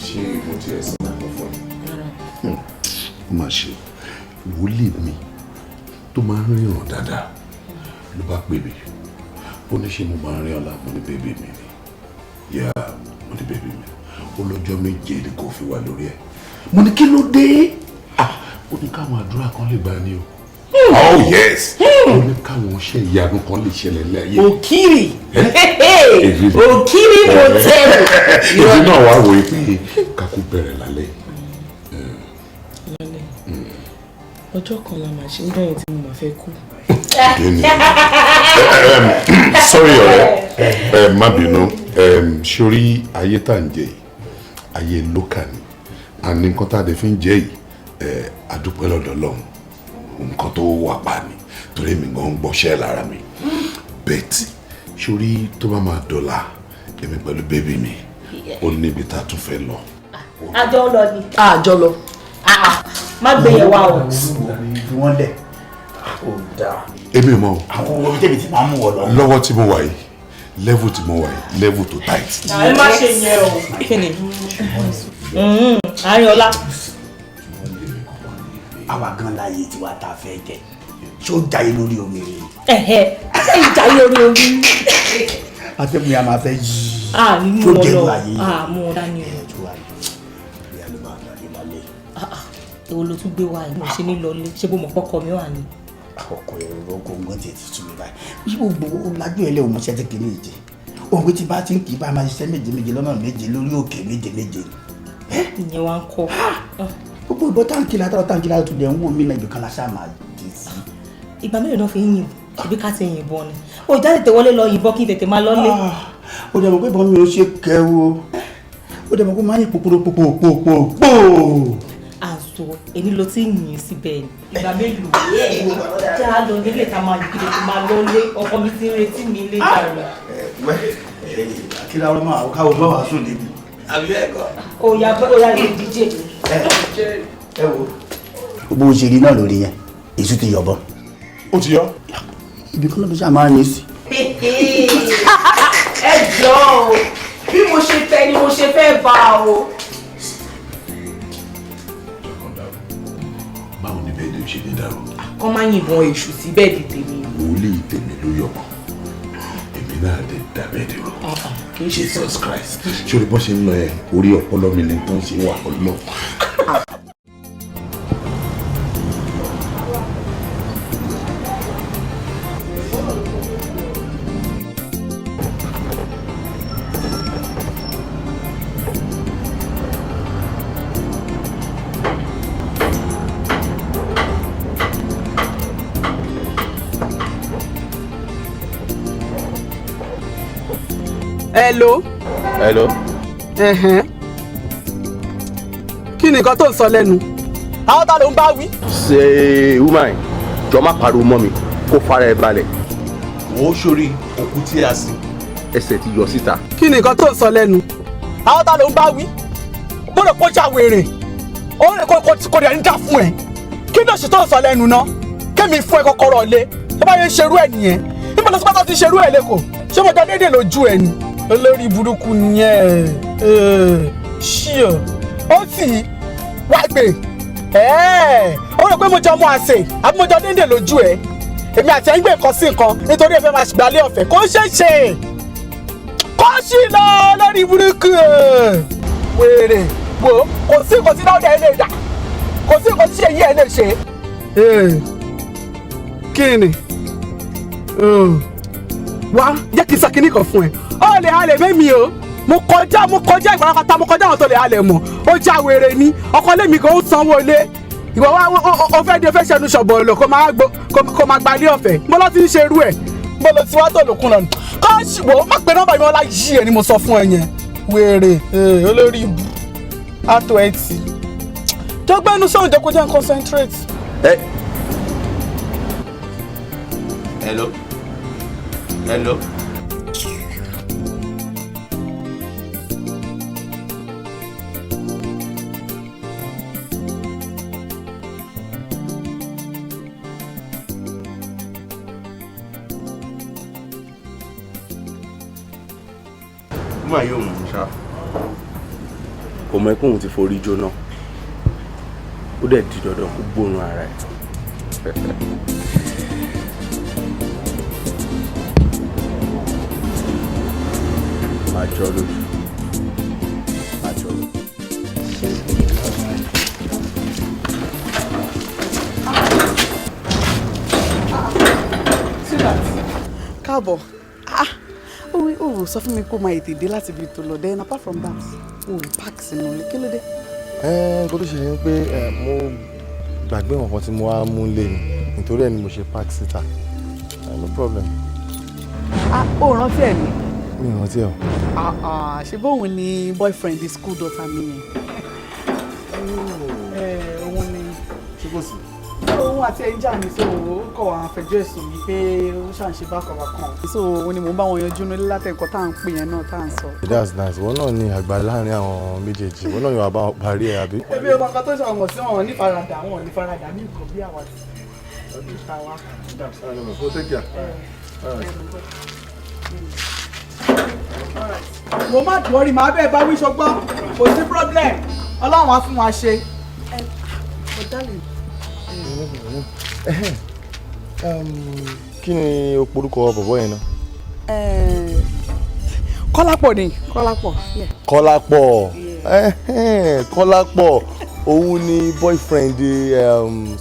Ṣé mo ti ẹ̀ sọ náà fún ẹ? Ó mà ṣe, wòlíì mi tó máa ń ríran dáadáa ló bá pè mí. Ó ní ṣé mo máa ń rí ọ̀la? Mo ní bébí mi ni, yá, mo ní bébí mi. Ó lọ́jọ́ 7 ni kò fi wà lórí ẹ̀. Mo ní kí ló dé? Ó ní káwọn àdúrà kan lè gbà ní o. Oh yes, ó ní káwọn iṣẹ́ ìyanu kan lè ṣẹlẹ̀ ní ayé. Òkìrì òkìrì mo tẹ̀lé. Èmi náà wá wòye pé kakú bẹ̀rẹ̀ lálẹ́. Lálẹ́ ọjọ́ kan la máa ṣe ń bẹ̀rẹ̀ tí mo máa fẹ́ kú. Sorry ọ̀rẹ́, má bínú. Sórí ayé tá à ń jẹ yìí, ayé lókà ni, àní nǹkan tá a dẹ̀ fi ń jẹ yìí, àdúpẹ́ lọ́dọ̀ Ọlọ́run, nǹkan tó wà pa ni, torí mi gan ń gbọ́ṣẹ́ lára mi. Bẹ́ẹ̀tì sórí tó bá máa dọ̀la, èmi pẹ̀lú bébí mi, ó níbi tá a tún fẹ́ lọ. Àjọ lọ ni. Àjọ lọ. Má gbé yẹn wá o. Fi wọ́n lẹ̀ ó dáa. Èmi ò mọ̀ o. Àwọn owó tèmi ti máa ń mú wọ lọ. Lọ́wọ́ tí mo wà yìí, level tí mo wà yìí, level tó tight. Ẹ má ṣe yẹn o. Kí ni? Àárín ọlá. Àwa gan láàyè tiwa tá a fẹ́ jẹ, ṣé ó jayé lórí omi ni? Ṣé ìjayé orí omi? Atẹ́gùn yà máa fẹ́ yí. Ah, ní mú Tó wọn jẹ́ lọ. ìlú ayé yìí. Ah, mú wọn dání o. Ẹ tó wà ní ìyá ló máa lọ lálẹ́. Ah, ah, èwo ló tún gbé wá yìí? Mo ṣe ní lọlé, ṣé bó mọ̀ pọ́kọ mi wà ní. Ọkọ ẹ̀rọ ọkọ nǹkan tiẹ̀ ti sú mi báyìí. Bí gbogbo lájú ẹ̀ lẹ́wọ̀n mọ́ṣẹ́ tí kìíní yìí jẹ. Òun pé tí bá ti ń kì í bá máa ṣiṣẹ́ méje méje lọ́nà méje lórí òkè méje méje ni. Ìyẹn wá ń kọ́. Gbogbo ìbọn táǹkì látàrọ táǹkì látàrọ tó lẹ̀ ń wò mí náà, ibìkan la ṣáà máa dé sí. Ìgbà mélòó náà fi ń yìnbọn? Ṣebí ká ti yìnbọn ni. Ó já tètè wọlé lọ yìnbọn kí n tètè máa lọlé. Ó dẹ̀ mọ̀ pé ìbọn mi ò ṣe kẹ́wọ́. Ó dẹ̀ mọ̀ pé máa ń yìn pòpòrò pòpòpòpò. Àzọ èmi ló ti ń yìn síbẹ̀ ni. Ìgbà mélòó? Já lọ nílé ká máa yìn kí tètè máa lọlé. Ọkọ mi ti ń retí mi lé jàre. Wẹ́ kí láwọn máa káwọn bá wàá sùn níbi. Àbí ẹ̀kọ́. Ó yá, ó yá, lè díje. Ẹ wo. Gbogbo òṣèré náà lórí yẹn, èso ti yọ̀bọ. Ó ti yọ. Ibi kan náà ló ṣáà máa ń yín sí. Ẹ jọ̀ọ́ o, bí mo ṣe fẹ́ ni mo ṣe fẹ́ bá o. Báwo ni bẹ́ẹ̀ ni ó ṣe ní dàrú? Kọ́ máa yìnbọn èṣù sí bẹ́ẹ̀dì tèmi. Wòlíì tèmi ló yọ̀bọ̀, èmi náà dé dàbẹ́ dèrò. Kì í ṣe. Jesus Christ, ṣé o bọ́ ṣe ń lọ ẹ orí ọpọlọ mi ní tán ṣe wà ọlọ. Hello. Hello. Ẹ̀hẹ́n. Kí ni nǹkan tó ń sọ lẹ́nu? Àwọn ta ló ń bá wí? Ṣé woman, jọ má pariwo mọ́ mi, kó fara ẹ balẹ̀. Wọ́n sórí òkú tí a sìn. Ẹsẹ̀ ti yọ síta. Kí ni nǹkan tó ń sọ lẹ́nu? Àwọn ta ló ń bá wí? Gbọ́dọ̀ kó já wèrè. Ó rẹ̀ kó dẹ̀ ń dà fún ẹ. Kí ni òṣì tó ń sọ lẹ́nu náà? Kémi fún ẹ kọ́kọ́rọ́ lé. Tó bá yẹn ń ṣerú ẹ nìyẹn. Níbo ló sọ pé tó ti ṣerú ẹ lẹ́kọ̀ọ́? Ṣé mo jọ déédéé lójú ẹ ni? Olórí burúkú nìyẹn. Ṣíọ. Ó sì wá gbé. Ó rò pé mo jọ mú àṣẹ àbí mo jọ déédéé lójú ẹ. Èmi àti ẹ̀ ń gbé nǹkan sí nǹkan nítorí ẹ fẹ́ máa gbálé ọ̀fẹ́. Kò ṣeé ṣe. Kó sì lọ lórí burúkú wèrè wo, kò sí nǹkan tí dáwọ́dà ẹ lè dà, kò sí nǹkan tí ṣèyí ẹ lè ṣe. Kí ni wá jẹ́ kí n sọ kinní kan fún ẹ? Ó lè halẹ̀ mẹ́mi o, mo kọjá, mo kọjá ìfarapata, mo kọjá àwọn tó lè halẹ̀ mọ́. Ó já wèrè ni ọkọ lèmi kan ó sanwó ilé, ìwọ wá ó fẹ́ di ó fẹ́ ṣẹnu ṣọ̀bọ̀ lò kó máa gbalé ọ̀fẹ́. Mo lọ ti ń ṣerú ẹ̀, mo lọ ti wá tó lòkun lọ́nà kọ́ọ̀ṣì wo má pe nọ́mbà mi, wọn láyé ẹ ni mo sọ fún ẹ yẹn. Wèrè olórí ibù àtò ẹ tì tó gbẹ́nu sóhun jẹ́ kó jẹ́ n concentrate. Ẹ. Hello. Hello. Má yóò mú un ṣá, kò mọ ẹkún òun ti forí jóná, ó dẹ̀ di dandan kó gbóòórùn ara ẹ̀. Máa jọ lójú, máa jọ lójú. Káàbọ̀. Ah, ó sọ fún mi kó máa ètè dé láti ibi tó lọ. Then apart from that, o ò park sínú ilé, kí ló dé? Nǹkan tó ṣẹlẹ̀ ni pé mo gbàgbé nǹkan tí mo wá mú lé ni, nítorí ẹ̀ ni mo ṣe park síta. No problem. Ah, ó rántí ẹ̀ ni? Mi ò rántí ẹ̀ o. Ah ah, ṣe bóun ni boyfriend the school daughter mi yẹn? Òun ni. Ṣé kò sí? Òun àti ẹ̀ ń jà ní, so ó kọ̀ àwọn afẹjọ́ ẹ̀sùn mi pé ó ṣàǹṣe bákan bákan, so òun ni mò ń bá wọn yanjú nílé látẹ̀kọ́ tá à ń pè yẹn náà tá à ń sọ. That's nice. Ìwọ náà ni àgbà láàrin àwọn méjèèjì, ìwọ náà yóò bá wọn parí ẹ, àbí? Ebi ọmọ kan tó ṣe àwọn sí wọn ní faradà, wọn ní faradà ní nǹkan bí àwa ti ta wa. Mo má dùn rí, màá bẹ́ẹ̀ bá wí ṣọgbọ́n, kò sí problem, Ọlọ́run á fún wa ṣe. Kí ni o porúkọ bọ̀bọ̀ yẹn náà? Kọ́lápọ̀ ni, Kọ́lápọ̀. Yeah. Kọ́lápọ̀. Kọ́lápọ̀ òun ni boyfriend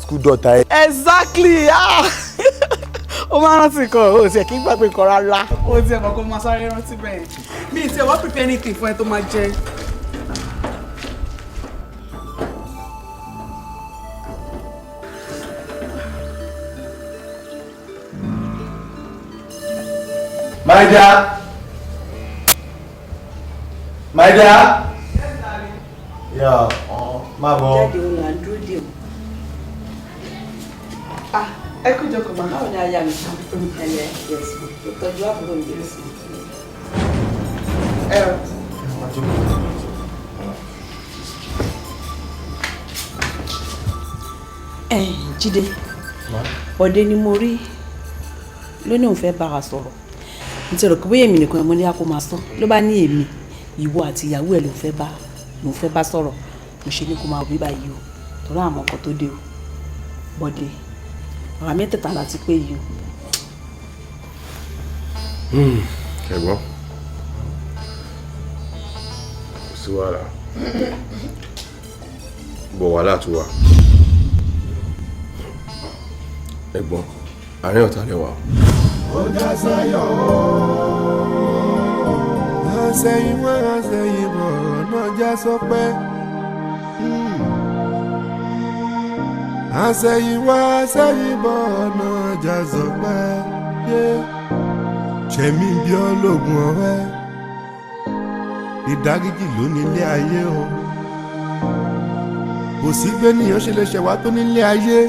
school daughter ẹ. Exactly. Ah! Ó máa ń rántí nǹkan, ó tiẹ̀ kí n gbàgbé nǹkan rárá. Ó tiẹ̀ mọ̀ kó máa sáré rántí bẹ́ẹ̀. Mi ì tiẹ̀ wá prepare anything fún ẹ tó máa jẹ. My dear. My dear. Yes, darling. Yeah, má bọ̀. Jáde òun là ń dúró dè o. Ah, ẹ kú jókòó ma. Báwo ni aya mi? Ẹlẹ, yes. Ó tọ́jú àbúrò mi. Ẹ rọ. Ẹ Jídé, Bọ̀dé ni mo rí ló ní òun fẹ́ bá wa sọ̀rọ̀. N ti rò pé bóyá èmi nìkan mo ní a kó máa sọ ló bá ní èmi ìwọ àti ìyàwó ẹ ló fẹ́ bá sọ̀rọ̀. Mo ṣe ní kó máa wí báyìí o, torí àmọ́ ọkọ tó dé o. Bọ̀dé, àwa mẹ́tẹ̀ẹ̀ta láti pé yìí o. Ẹ̀gbọ́n, kò sí wàhálà, bọ̀ wàhálà tó wà. Ẹ̀gbọ́n, àárín ọ̀tá lẹ wà. Ó já sáyọ̀ o. Àṣẹ̀yìn wá àṣẹ̀yìn bọ̀ náà já sọpẹ́. Àṣẹ̀yìn wá àṣẹ̀yìn bọ̀ náà já sọpẹ́. Ṣẹ̀mí bí ọlọ́gùn ọ̀rẹ́, ìdáríjì ló nílé ayé o. Kò sí gbẹ́nìyàn ṣe lè ṣẹ̀wá tó nílé ayé.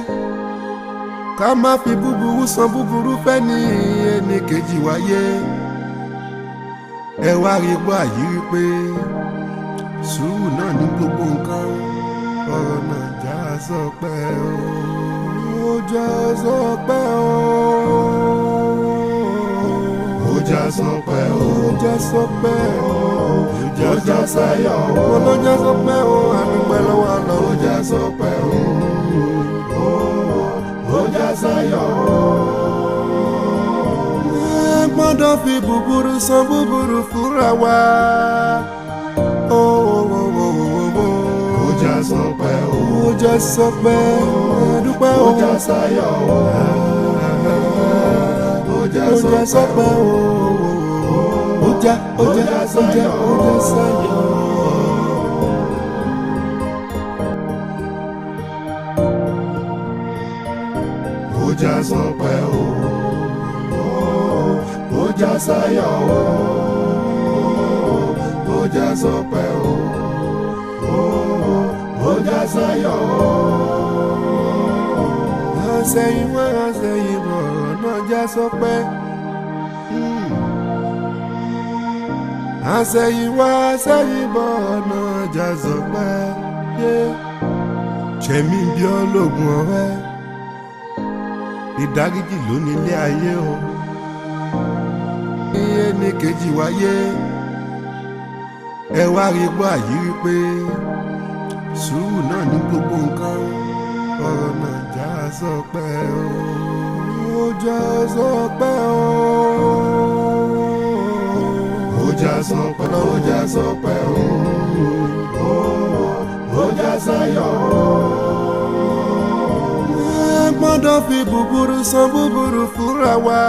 Ká má fi búburú san búburú fẹ́ ní ẹnì kejì wáyé. Ẹ wá rí gbọ́ àyírí pé sùúrù náà ní gbogbo nǹkan. Ọ̀rọ̀ náà já sọpẹ́ o. Ó já sọpẹ́ o. Ó já sọpẹ́ o. Ó já sọpẹ́ o. Ó já sáyọ̀ o. Ó já sọpẹ́ o. Àdúpẹ́ lọ́wọ́ àná. Ó já sọpẹ́ o. Ó já sáyọ̀ o. Ẹ gbọ́dọ̀ fi búburú san búburú fúnra wa. Ó já sọpẹ́ o. Ó já sọpẹ́ o. Dúpẹ́ o. Ó já sáyọ̀ o. Ó já sọpẹ́ o. Ó já ó já ó já ó já sáyọ̀ o. Ó já sọpẹ́ o. Ó já sáyọ̀ o. Ó já sọpẹ́ o. Ó já sáyọ̀ o. Àṣẹ̀yìn wá àṣẹ̀yìn bọ̀ náà já sọpẹ́. Àṣẹ̀yìn wá àṣẹ̀yìn bọ̀ náà já sọpẹ́. Ṣẹ̀mí bí ọlọ́gùn ọ̀rẹ́, ìdáríjì ló nílé ayé o. Ẹnì kejì wáyé, ẹ wá rí gbọ́ àyírí pé sùúrù náà ní gbogbo nǹkan. Ọ̀rọ̀ náà já sọpẹ́ o. Ó já sọpẹ́ o. Ó já sọpẹ́ o. Ó já sọpẹ́ o. Ó já sáyọ̀ o. Ẹ gbọ́dọ̀ fi búburú san búburú fúnra wa.